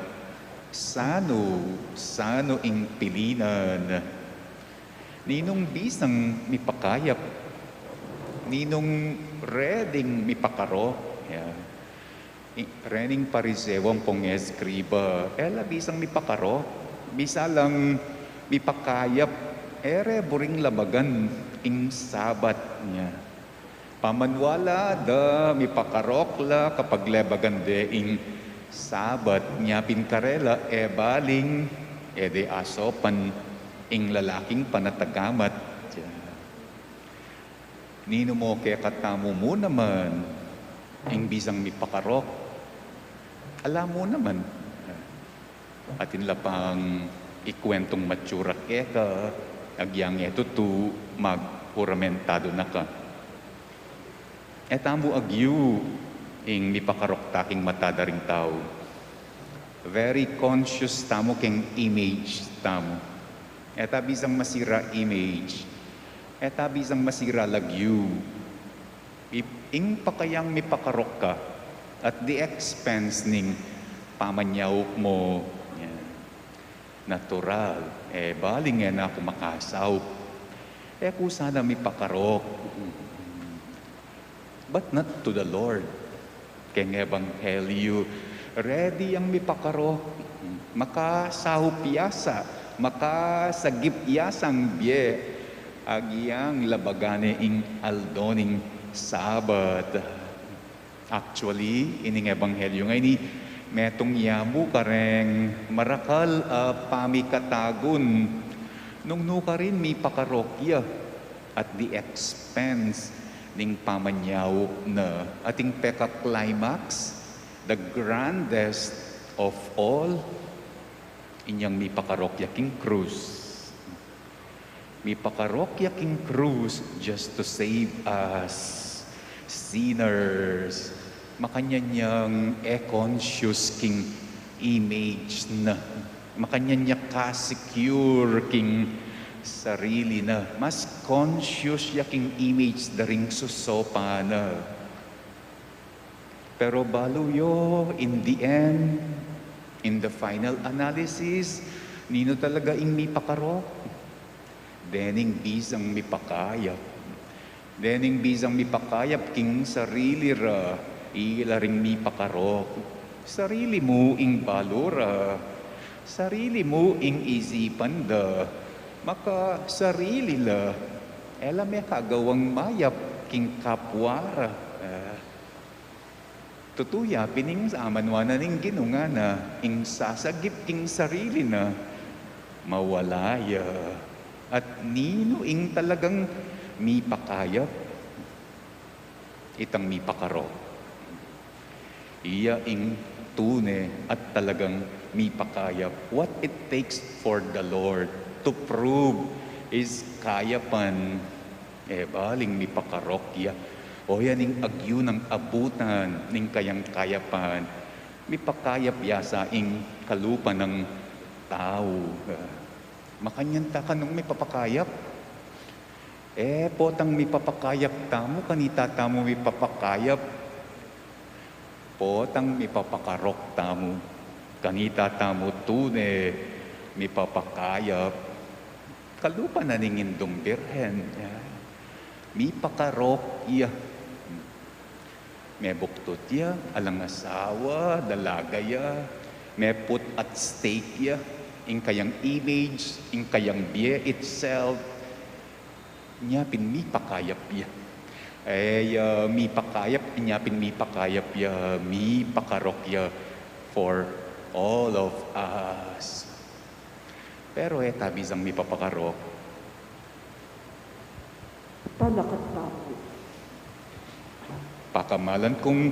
Sanu, sanu ing pilinan? Ninung bisang mipakayap? Ninung reding mipakarok? Ya. I, rening Pariseo ampong eskriba, e la bisang mipakarok, bisa lang mipakayap, e re buring labagan ing Sabat, nya. Pamaniwala da mipakarok la kapag lebagan de ing Sabat, nya pin karela, e baling, e de asaupan ing lalaking panat a gamat, nya. Ninu mu kekatamu mu naman ing bisang mipakarok? Ala mu naman. Atin la pang ikuwentung matsura keka, agyang e tutu, mag-, Puramentado na ka. E tamu agyu ing mipakarok ta king mata da ring tau. Very conscious tamu king image tamu. E ta bisang masira image. E ta bisang masira lagyu. I-, ing pakayang mipakarok ka at the expense ning pamanyaup mu. Yan. Natural. E, baling e na ku makasaup. E ku sana mipakarok. But not to the Lord. Keng ebanghelyu, ready yang mipakarok. Makasaup ya sa, makasagip ya sang bie. Agyang labagan ne ing aldo ning Sabat. Actually, ining ebanghelyu ngeni, metung ya mu kareng marakal a pamikatagun. Nung nukarin mipakarok ya at the expense ning pamanyaup na, at ing peka-climax, the grandest of all, inyang mipakarok ya king krus. Mipakarok ya king krus just to save us sinners. Makanyan yang e conscious king image na. Makanyan ya ka-secure king sarili na. Mas conscious ya king image da ring susopan na. Pero balu yu, in the end, in the final analysis, ninu talaga ing mipakarok? Dening bisang mipakayap. Dening bisang mipakayap king sarili ra, ila ring mipakarok. Sarili mu ing balu ra. Sarili mu ing isipan da. Maka sarili la. E la me kagawang mayap king kapwa ra. Ah. Tutu ya pin ing samanwanan ning Ginu ngana, ing sasagip king sarili na, mawala ya. At ninu ing talagang mipakayap? Itang mipakarok. Iya ing tune at talagang mipakayap. What it takes for the Lord to prove His kayapan. E baling mipakarok ya. O yan ing agyu nang abutan ning kayang kayapan. Mipakayap ya sa ing kalupa nang tau. Makanyan ta kanung mipapakayap. E potang mipapakayap tamu, kanita tamu mipapakayap. Potang mipapakarok tamu, kanita tamu tune mipapakayap. Kalupa na ning Indung Birhen, ya. Mipakarok ya. Mebuktut ya, alang asawa, dalaga ya. Me-put at stake ya ing kayang image, ing kayang bie itself. Inya pin mipakayap ya. E, ya mipakayap, inya pin mipakayap ya, mipakarok ya for all of us. Pero e ta bisang mipapakarok. Talakat tamu. Pakamalan kung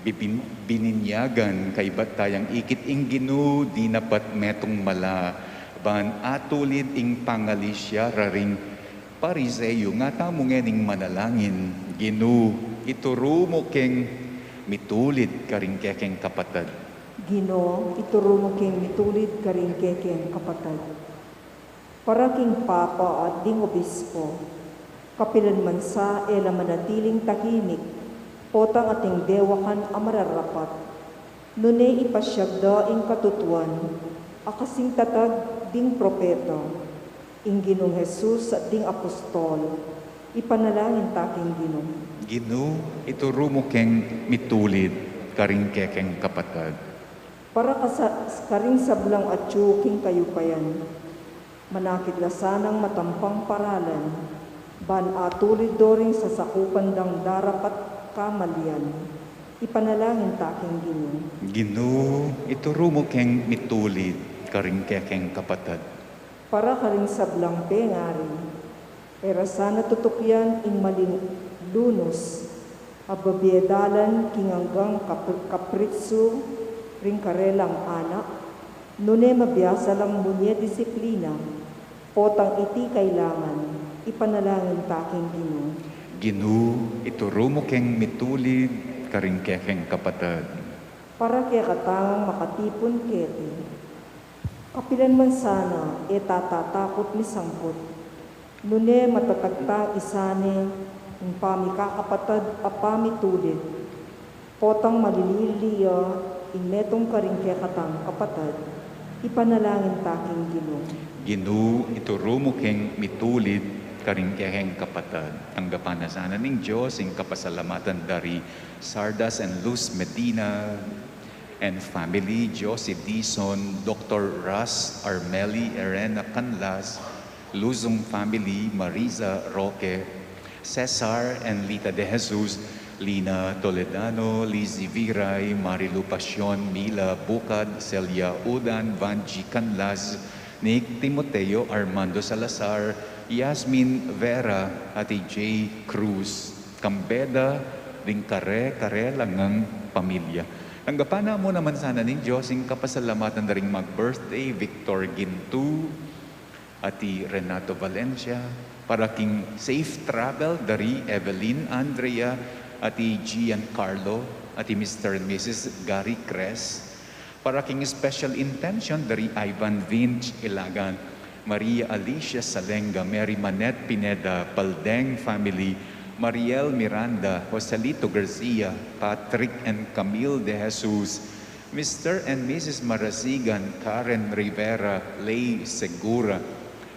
bibin-, bininyagan kaybat tayang ikit ing Ginu, dinapat metung mala, ban atulid ing pangalisya ra ring Pariseo. Nga tamu ngening manalangin. Ginu, ituru mu keng mitulid karing kekeng kapatad. Ginu, ituru mu keng mitulid karing kekeng kapatad. Para king Papa at ding Obispo, kapilan man sa e la manatiling tahimik, potang ating dewakan a mararapat. Nune ipasiag da ing katutuan a kasing tatag ding propeta, ing Ginung Jesus at ding apostol. Ipanalangin ta king Ginu. Ginu, ituru mu keng mitulid karing kekeng kapatad. Para kasa-, karing sablang atyu king kayupayan, manakit la sanang matampang paralan, ban atulid do ring sasakupan dang darapat kamalian. Ipanalangin ta king Ginu. Ginu, ituru mu keng mitulid karing kekeng kapatad. Para karing sablang pengari, e ra sana tutukyan ing maling lunus, a babie dalan king anggang kap-, kapritsu ring karelang anak, nune mabiasa lang munye disiplina, potang iti kailangan, Ipanalangin ta king Ginu. Ginu, ituru mu keng mitulid karing kekeng kapatad. Para kekatang makatipun keti. Kapilan man sana e ta tatakut misangkut, nune matatag ta isane ing pamikakapatad a pamitulid. Potang malilili ya ing metung karing kekatang kapatad, ipanalangin ta king Ginu. Ginu, ituru mu keng mitulid karing kekeng kapatad. Tanggapan na sana ning Dios ing kapasalamatan da ri Sardas and Luz Medina and family, Josie Dizon, Doctor Ras, Armeli, Erena Canlas, Luzon family, Marisa Roque, Cesar and Lita De Jesus, Lina Toledano, Lizzie Viray, Marilu Pasion, Mila Bucad, Celia Udan, Vangie Canlas, Nick Timoteo, Armando Salazar, Yasmin Vera, Ate Jay Cruz, Cambeda, ding kare-kare la ngang pamilya. Tanggapan na mu naman sana ning Dios ing kapasalamatan da ring mag-birthday, Victor Gintu, Ati Renato Valencia, para king safe travel da ri Evelyn Andrea, Ati Giancarlo, Ati Mister and Missus Gary Cres, para king special intention da ri Ivan Vince Ilagan, Maria Alicia Salenga, Mary Manette Pineda, Paldeng family, Mariel Miranda, Joselito Garcia, Patrick and Camille De Jesus, Mister and Missus Marasigan, Karen Rivera, Lay Segura,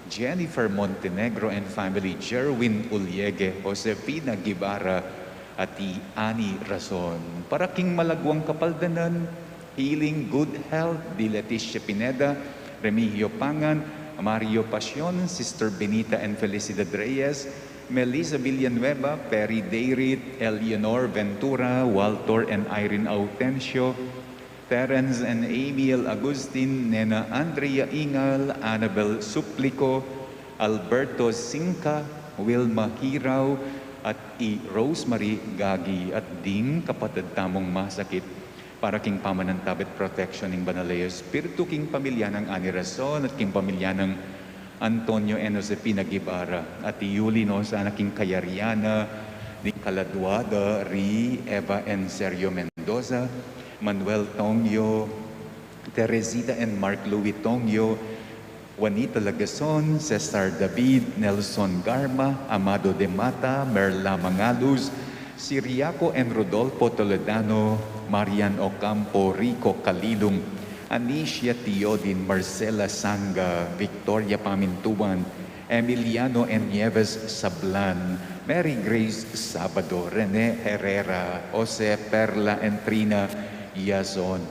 Jennifer Montenegro and family, Jerwin Uliege, Josefina Guevara, Ati Annie Rason. Para king malagwang kapaldanan, healing, good health, di Leticia Pineda, Remigio Pangan, Mario Pasion, Sister Benita and Felicidad Reyes, Melissa Villanueva, Perry Dayrit, Eleanor Ventura, Walter and Irene Autencio, Terence and Amiel Agustin, Nena Andrea Ingal, Annabel Suplico, Alberto Sinca, Wilma Hirao, at i Rosemary Gagi, at ding kapatad tamung masakit, para king pamanantabe at protection ning Banal a Espiritu, king pamilya nang Ani Rason, at king pamilya nang Antonio and Josefina Guevara, at i Yuli no sana king kayarian na, ding kaladwa da ri Eva and Sergio Mendoza, Manuel Tongyo, Teresita and Mark Louis Tongyo, Juanita Lagason, Cesar David, Nelson Garma, Amado de Mata, Merla Mangaluz, Siriaco and Rodolfo Toledano, Marian Ocampo, Rico Calilung, Anicia Teodin, Marcela Sanga, Victoria Pamintuan, Emiliano and Nieves Sablan, Mary Grace Sabado, Rene Herrera, Jose Perla and Trina Yazon,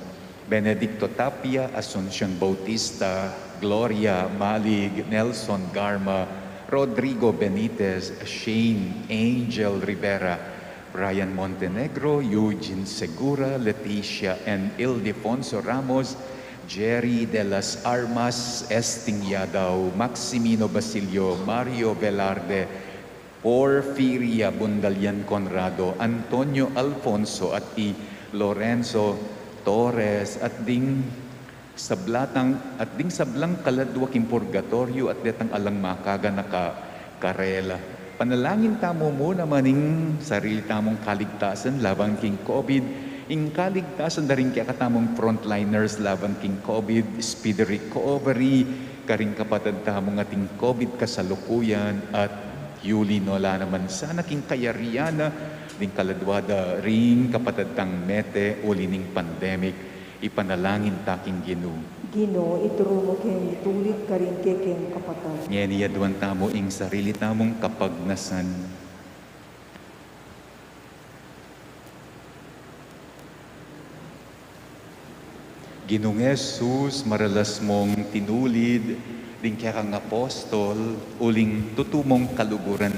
Benedicto Tapia, Asuncion Bautista, Gloria Malig, Nelson Garma, Rodrigo Benitez, Shane Angel Rivera, Brian Montenegro, Eugene Segura, Leticia and Ildefonso Ramos, Jerry de las Armas, Esting Yadaw, Maximino Basilio, Mario Velarde, Porfiria Bundalian Conrado, Antonio Alfonso, at i Lorenzo Torres, at ding sabla tang, at ding sablang kaladwa king purgatoryo, at detang alang makaganaka karela. Panalangin tamu mu naman ing sarili tamung kaligtasan laban king COVID, ing kaligtasan da ring kekatamung frontliners laban king COVID, speedy recovery karing kapatad tamung ating COVID kasalukuyan, at yuli no la naman sana king kayarian na ding kaladwa da ring kapatad tang mete uli ning pandemic. Ipanalangin ta king Ginu. Ginu, ituru mu keng mitulid karing kekeng kapatad. Ngeni aduan tamu ing sarili tamung kapagnasan. Ginung Jesus, maralas mong tinulid ding kekang apostol uling tutu mong kaluguran,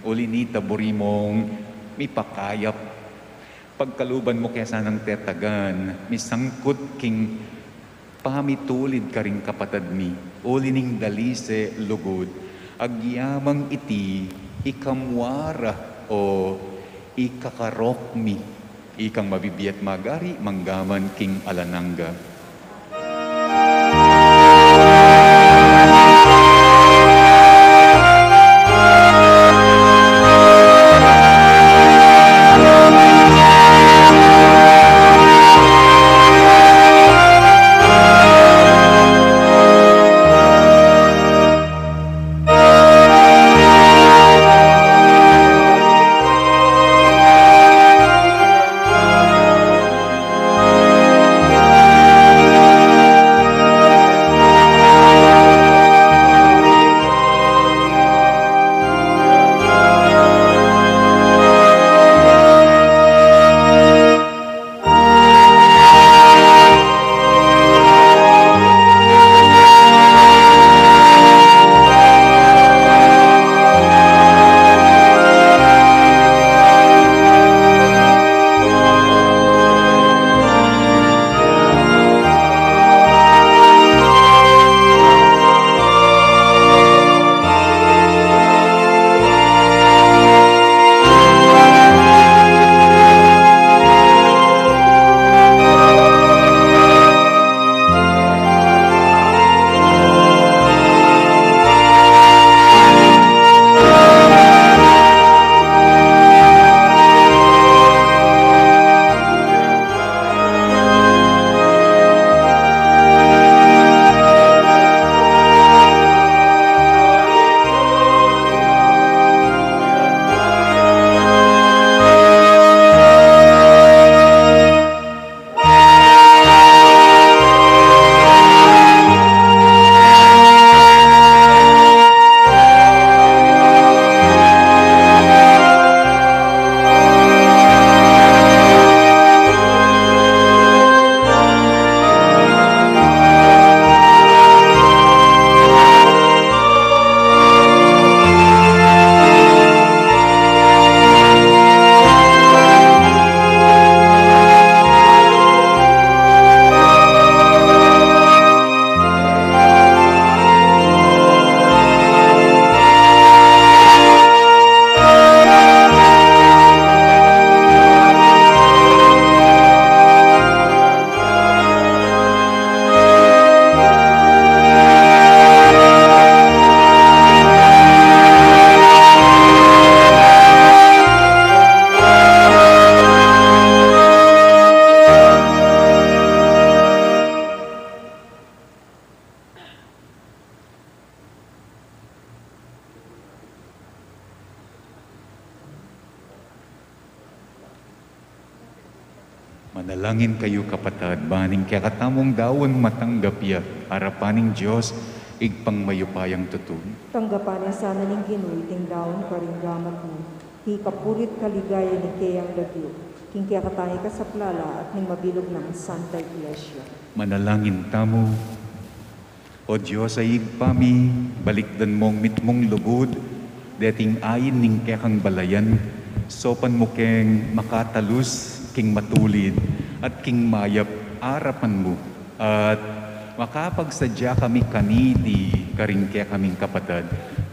uli nita buri mong mipakayap. Pagkaluban mu ke sanang tetagan misangkut king pamitulid karing kapatad mi, uli ning dalise lugud, agyamang iti ika mu ara o ikakarok mi, ikang mabibie at magari manggaman king alang angga. Manalangin kayu, kapatad, ban ing kekatamung daun matanggap ya arapan ning Dios, Ibpang mayupayang tutu. Tanggapan na sana ning Ginu iting daun karing gamat mu, king kapurian at kaligayan ning keyang lagyu, king kekatang ikasaplala at ning mabilug nang Santa Iglesia. Manalangin tamu. O Dios a Ibpa mi, balikdan mung mitmung lugud deting ain ning kekang balayan, saupan mu keng makatalus king matulid at king mayap arapan mu, at makapagsadya kami kaniti karing kekaming kapatad,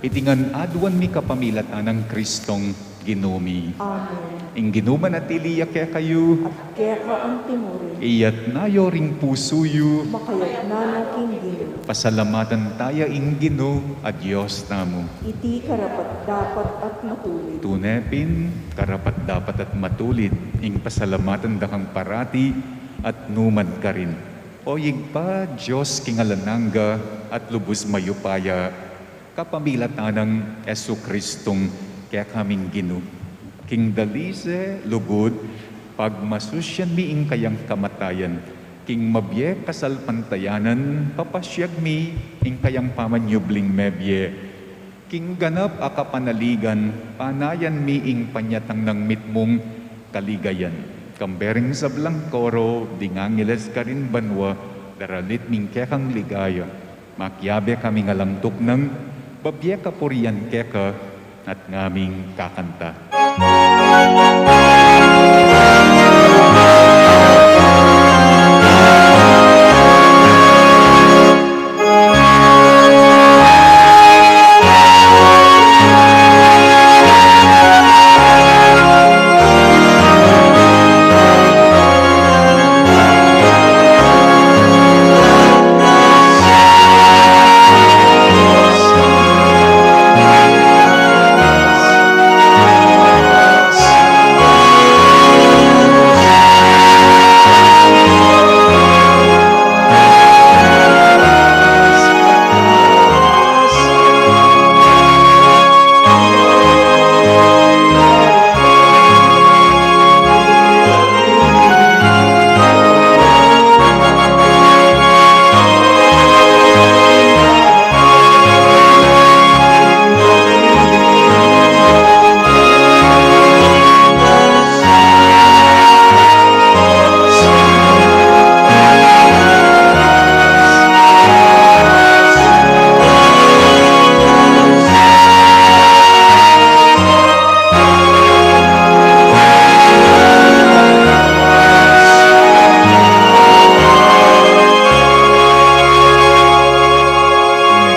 iti ngan aduan mi kapamilatan nang Kristong Ginu mi. Amen. Ing Ginu manatili ya kekayu. At keka antimurin. Iyatna yu ring pusu yu. Makayatna no king Ginu. Pasalamatan taya ing Ginu a Dios tamu. Iti karapat-dapat at matulid. Tune pin, karapat-dapat at matulid ing pasalamatan da kang parati at nukarin man. O Ibpa, Dios king alang angga at lubus mayupaya, kapamilatan nang Jesukristong kekaming Ginu. King dalise lugud, pagmasusyan mi ing kayang kamatayan, king mabie kasalpantayanan, papasyag mi ing kayang pamanyubling mebie, king ganap a kapanaligan, panayan mi ing panyatang nang mitmung kaligayan. Kambe ring sablang koro ding angeles karin banua, daralit mi ing kekang ligaya. Makiabe kaming alang tuknang, babie kapurian keka, at ngaming kakanta.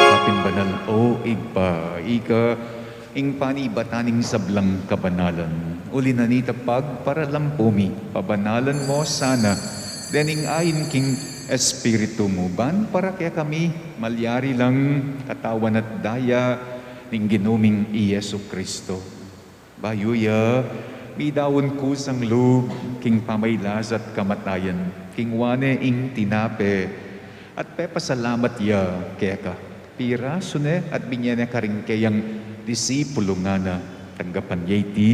Kapin banal, o Ibpa, ika ing panibatan ning sablang kabanalan. Uli na nita, pagparalampu mi, pabanalan mo sana dening ain king Espiritu mu, ban para kekami malyari lang katawan at daya ning Ginu ming i Jesucristo. Bayu ya midaun kusang lub king pamailas at kamatayan, kinua ne ing tinape at pepasalamat ya keka, pirasu ne at binye ne karing keyang disipulu, ngana: Tanggapan ye iti,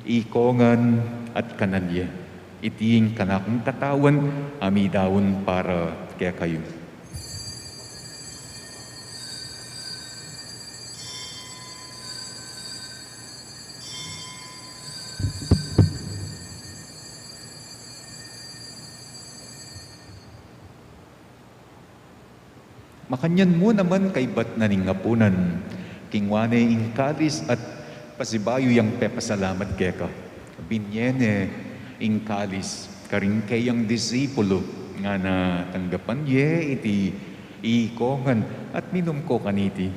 ikongan at kanan ye. Iti ing kanakung katawan a midaun para kekayu. Makanyan mu naman kaybat na ning apunan, kinua ne ing kalis at pasibayu yang pepasalamat keka, binye ne ing kalis karing keyang disipulu, ngana: Tanggapan ye iti, ikongan at minum ko kaniti.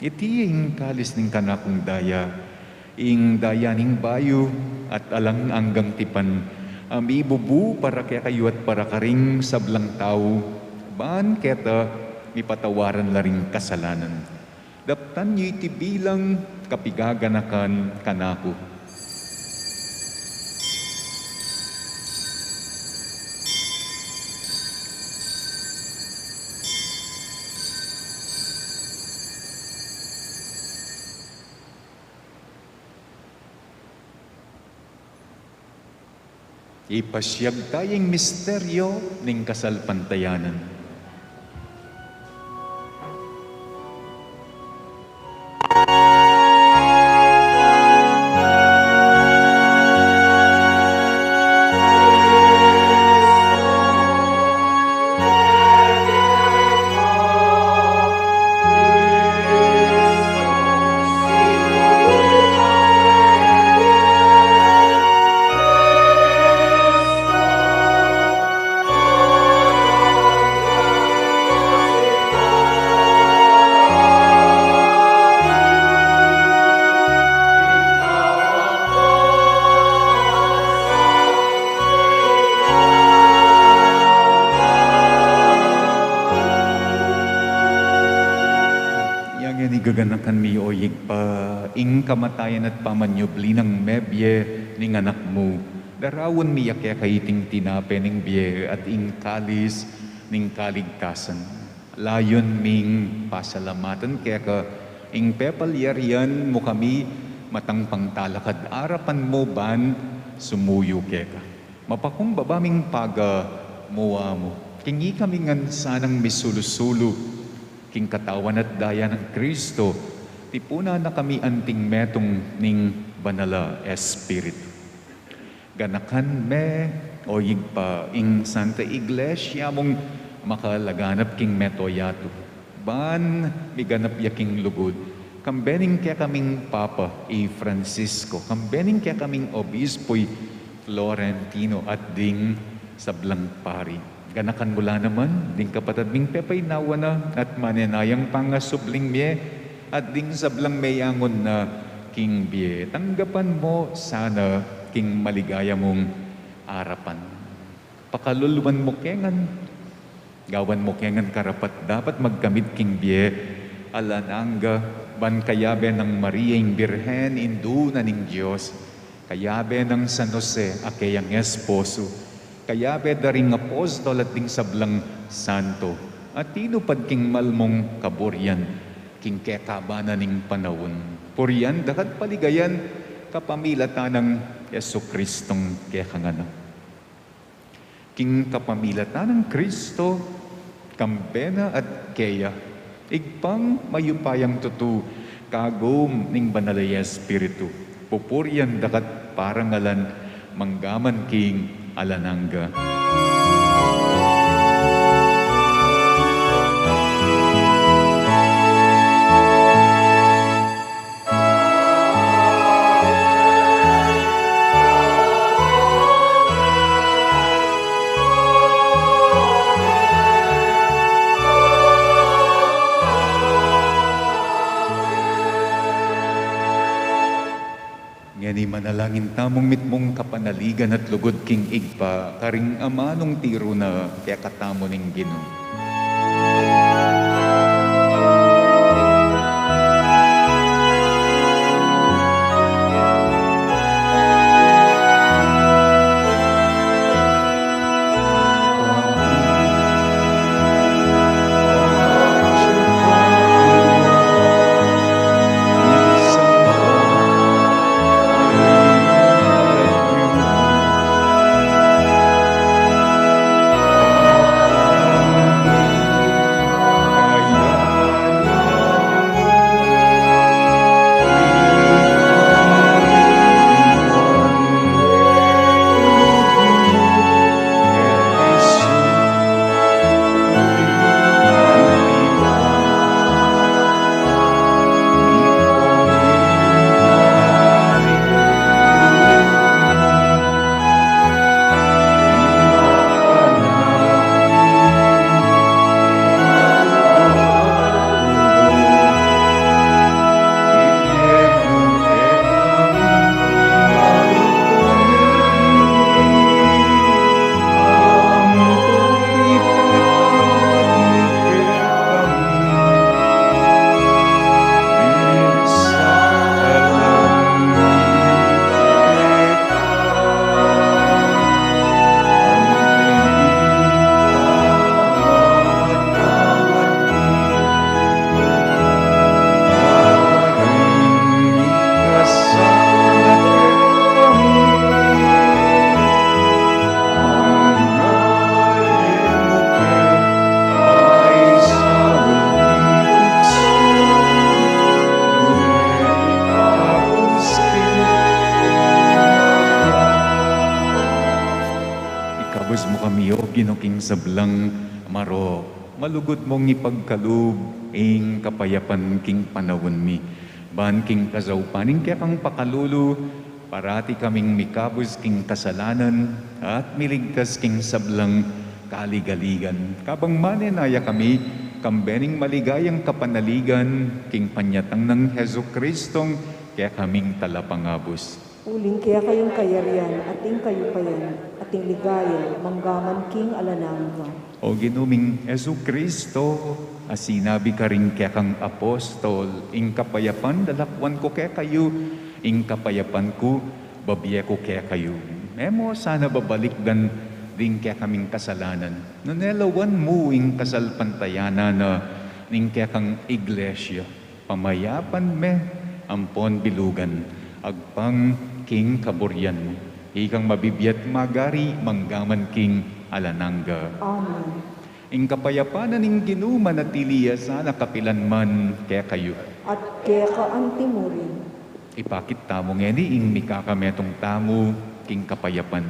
Iti ing kalis ning kanakung daya, ing daya ning bayu at alang anggang tipan, a mibubu para kekayu at para karing sablang tau, ban keta mipatawaran la ring kasalanan. Daptan ye iti bilang kapigaganakan kanaku. Ipasiag taya ing misteryo ning kasalpantayanan. Yang yan igaganakan mi, o Ibpa, ing kamatayan at pamanyubli nang mebie ning Anak mu. Daraun mi ya keka iting tinape ning bie at ing kalis ning kaligtasan. Layun ming pasalamatan keka ing pepalyarian mu kami matang pangtalakad arapan mu ban sumuyu keka. Mapakumbaba ming pagamuan mu king ikami ngan sanang misulu-sulu king katawan at daya nang Kristo, tipunan na kami anting metung ning Banal a Espiritu. Ganakan me, o Ibpa, ing Santa Iglesia mung makalaganap king mabilug a yatu. Ban miganap ya king lugud, kambe ning kekaming Papa i Francisco, kambe ning kekaming Obispo i Florentino at ding sablang pari. Ganakan mu la naman ding kapatad ming pepaynawa na at manenayang pangasubling mie at ding sablang meyangun na king bie. Tanggapan mu sana king maligaya mung arapan. Pakaluluan mu ke ngan, gawan mu ke ngan karapat-dapat magkamit king bie alang angga, ban kayabe nang Maria ing Birhen, Indu na ning Dios, kayabe nang San Jose a keyang esposo, kayabe da ring apostol at ding sablang santo, a tinupad king malmung kaburian king kekaban na ning panaun. Purian da ka at paligayan kapamilatan nang Jesucristong kekang Anak. King kapamilatan nang Kristo, kambe na at keya, Ibpang mayupayang tutu, kagum ning Banal a Espiritu, pupurian da ka at parangalan mangga man king alang angga. Ngeni manalangin tamung mitmung kapanaligan at lugud king Ibpa, karing amanung tiru na kekatamu ning Ginu. Io, Ginu, king sablang marok, malugud mung ipagkalub ing kapayapan king panaun mi. Ban king kazaupan ning kekang pakalulu, parati kaming mikabus king kasalanan at miligtas king sablang kaligaligan. Kabang manenaya kami, kambe ning maligayang kapanaligan, king panyatang nang Jesucristong kekaming Talapangabus. Uling keka ing kayarian, at ing kayupayan, at ing ligaya, manggaman king alang angga. O Ginu ming Jesucristo, a sinabi karing kekang apostol, ing kapayapan lalakwan ku kekayu, ing kapayapan ku bibie ku kekayu. E mu sana babalikdan ding kekaming kasalanan, nune lawan mu ing kasalpantayanan na ning kekang iglesia. Pamayapan me ampon bilugan, agpang king kaburian mu. Ikang mabibie at magari, manggaman king alang angga. Amen. Ing kapayapan na ning Ginu manatili ya sana kapilan man kekayu. At keka antimurin. Ipakit tamu ngeni ing mikakametung tamu king kapayapan.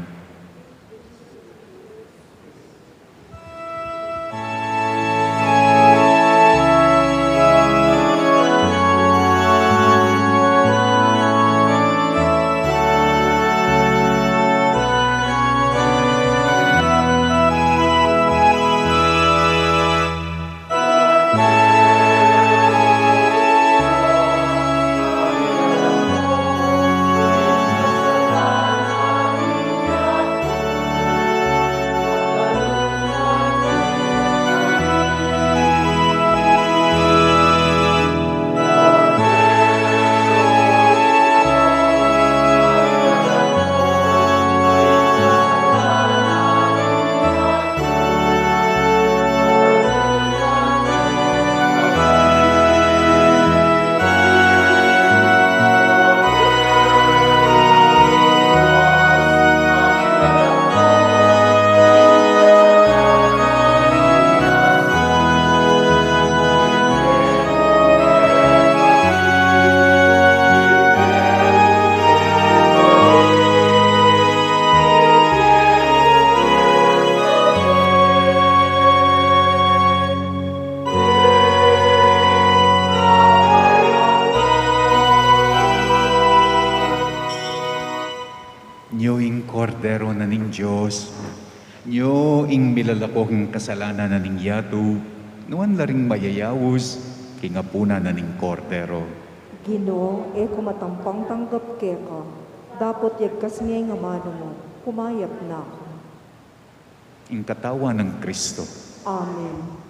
Nyo ing Kordero na ning Dios, nyo ing milalako king kasalanan na ning yatu, nuan la ring mayayaus king apunan na ning Kordero. Ginu, e ku matampang tanggap keka, dapot yagkas nge ing amanu mu, kumayap na ku. Ing katawan nang Kristo. Amen.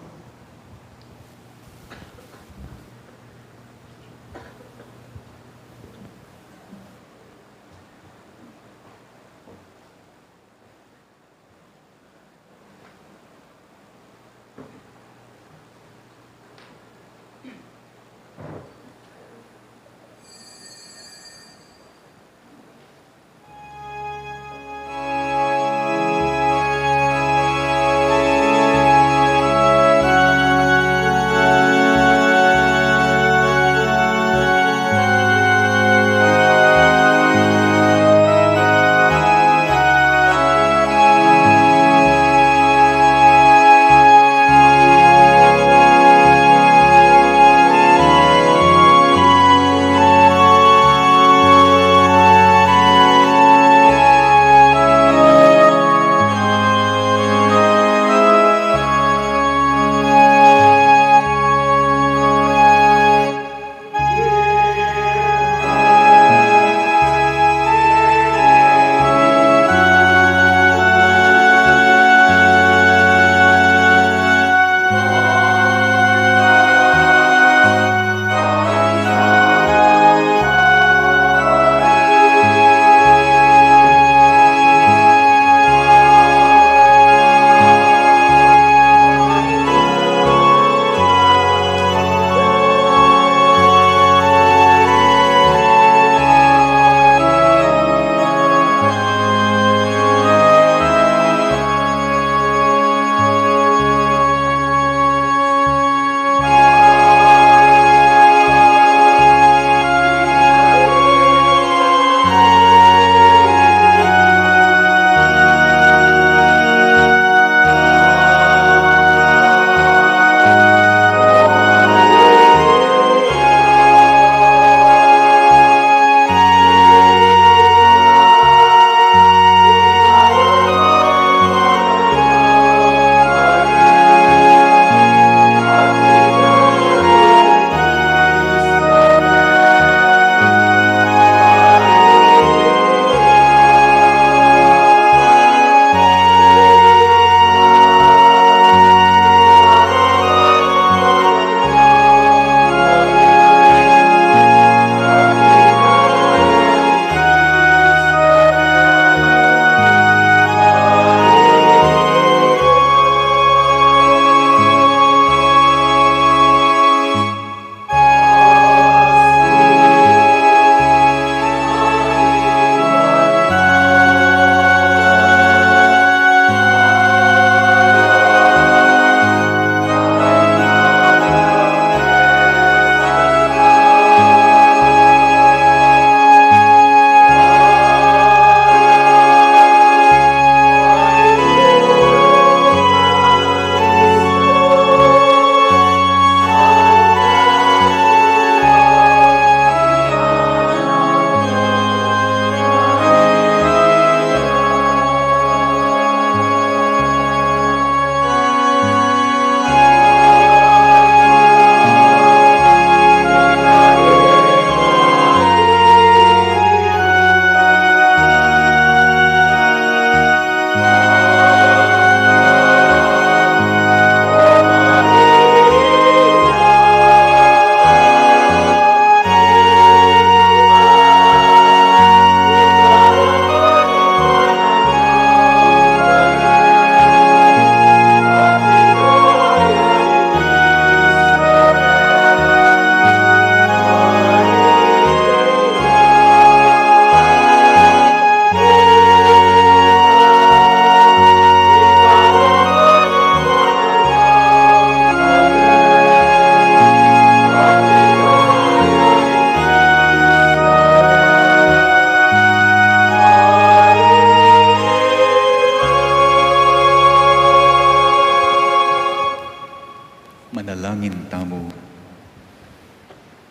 Langin tamu.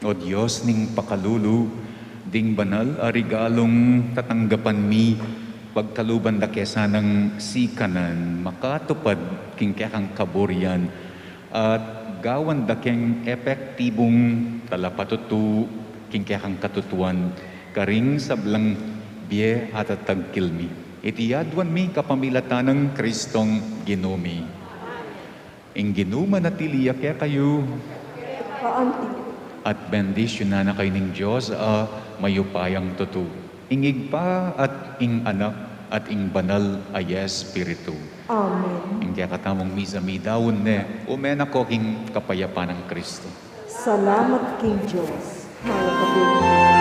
O Dios ning pakalulu, ding banal a regalung tatanggapan mi, pagkaluban da ke sanang sikanan makatupad king kekang kaburian, at gawan da keng epektibung talapatutu king kekang katutuan, karing sablang bie at atagkil mi. Iti aduan mi kapamilatan nang Kristong Ginu mi. Ing Ginu manatili ya kekayu. Kaanti. At bendisyunan na kayu ning Dios a mayupayang tutu, ing Ibpa at ing Anak at ing Banal a Espiritu. Amen. Ing kekatamung misa midaun ne, ume na ko king kapayapan nang Kristo. Salamat king Dios. Mayap a bie.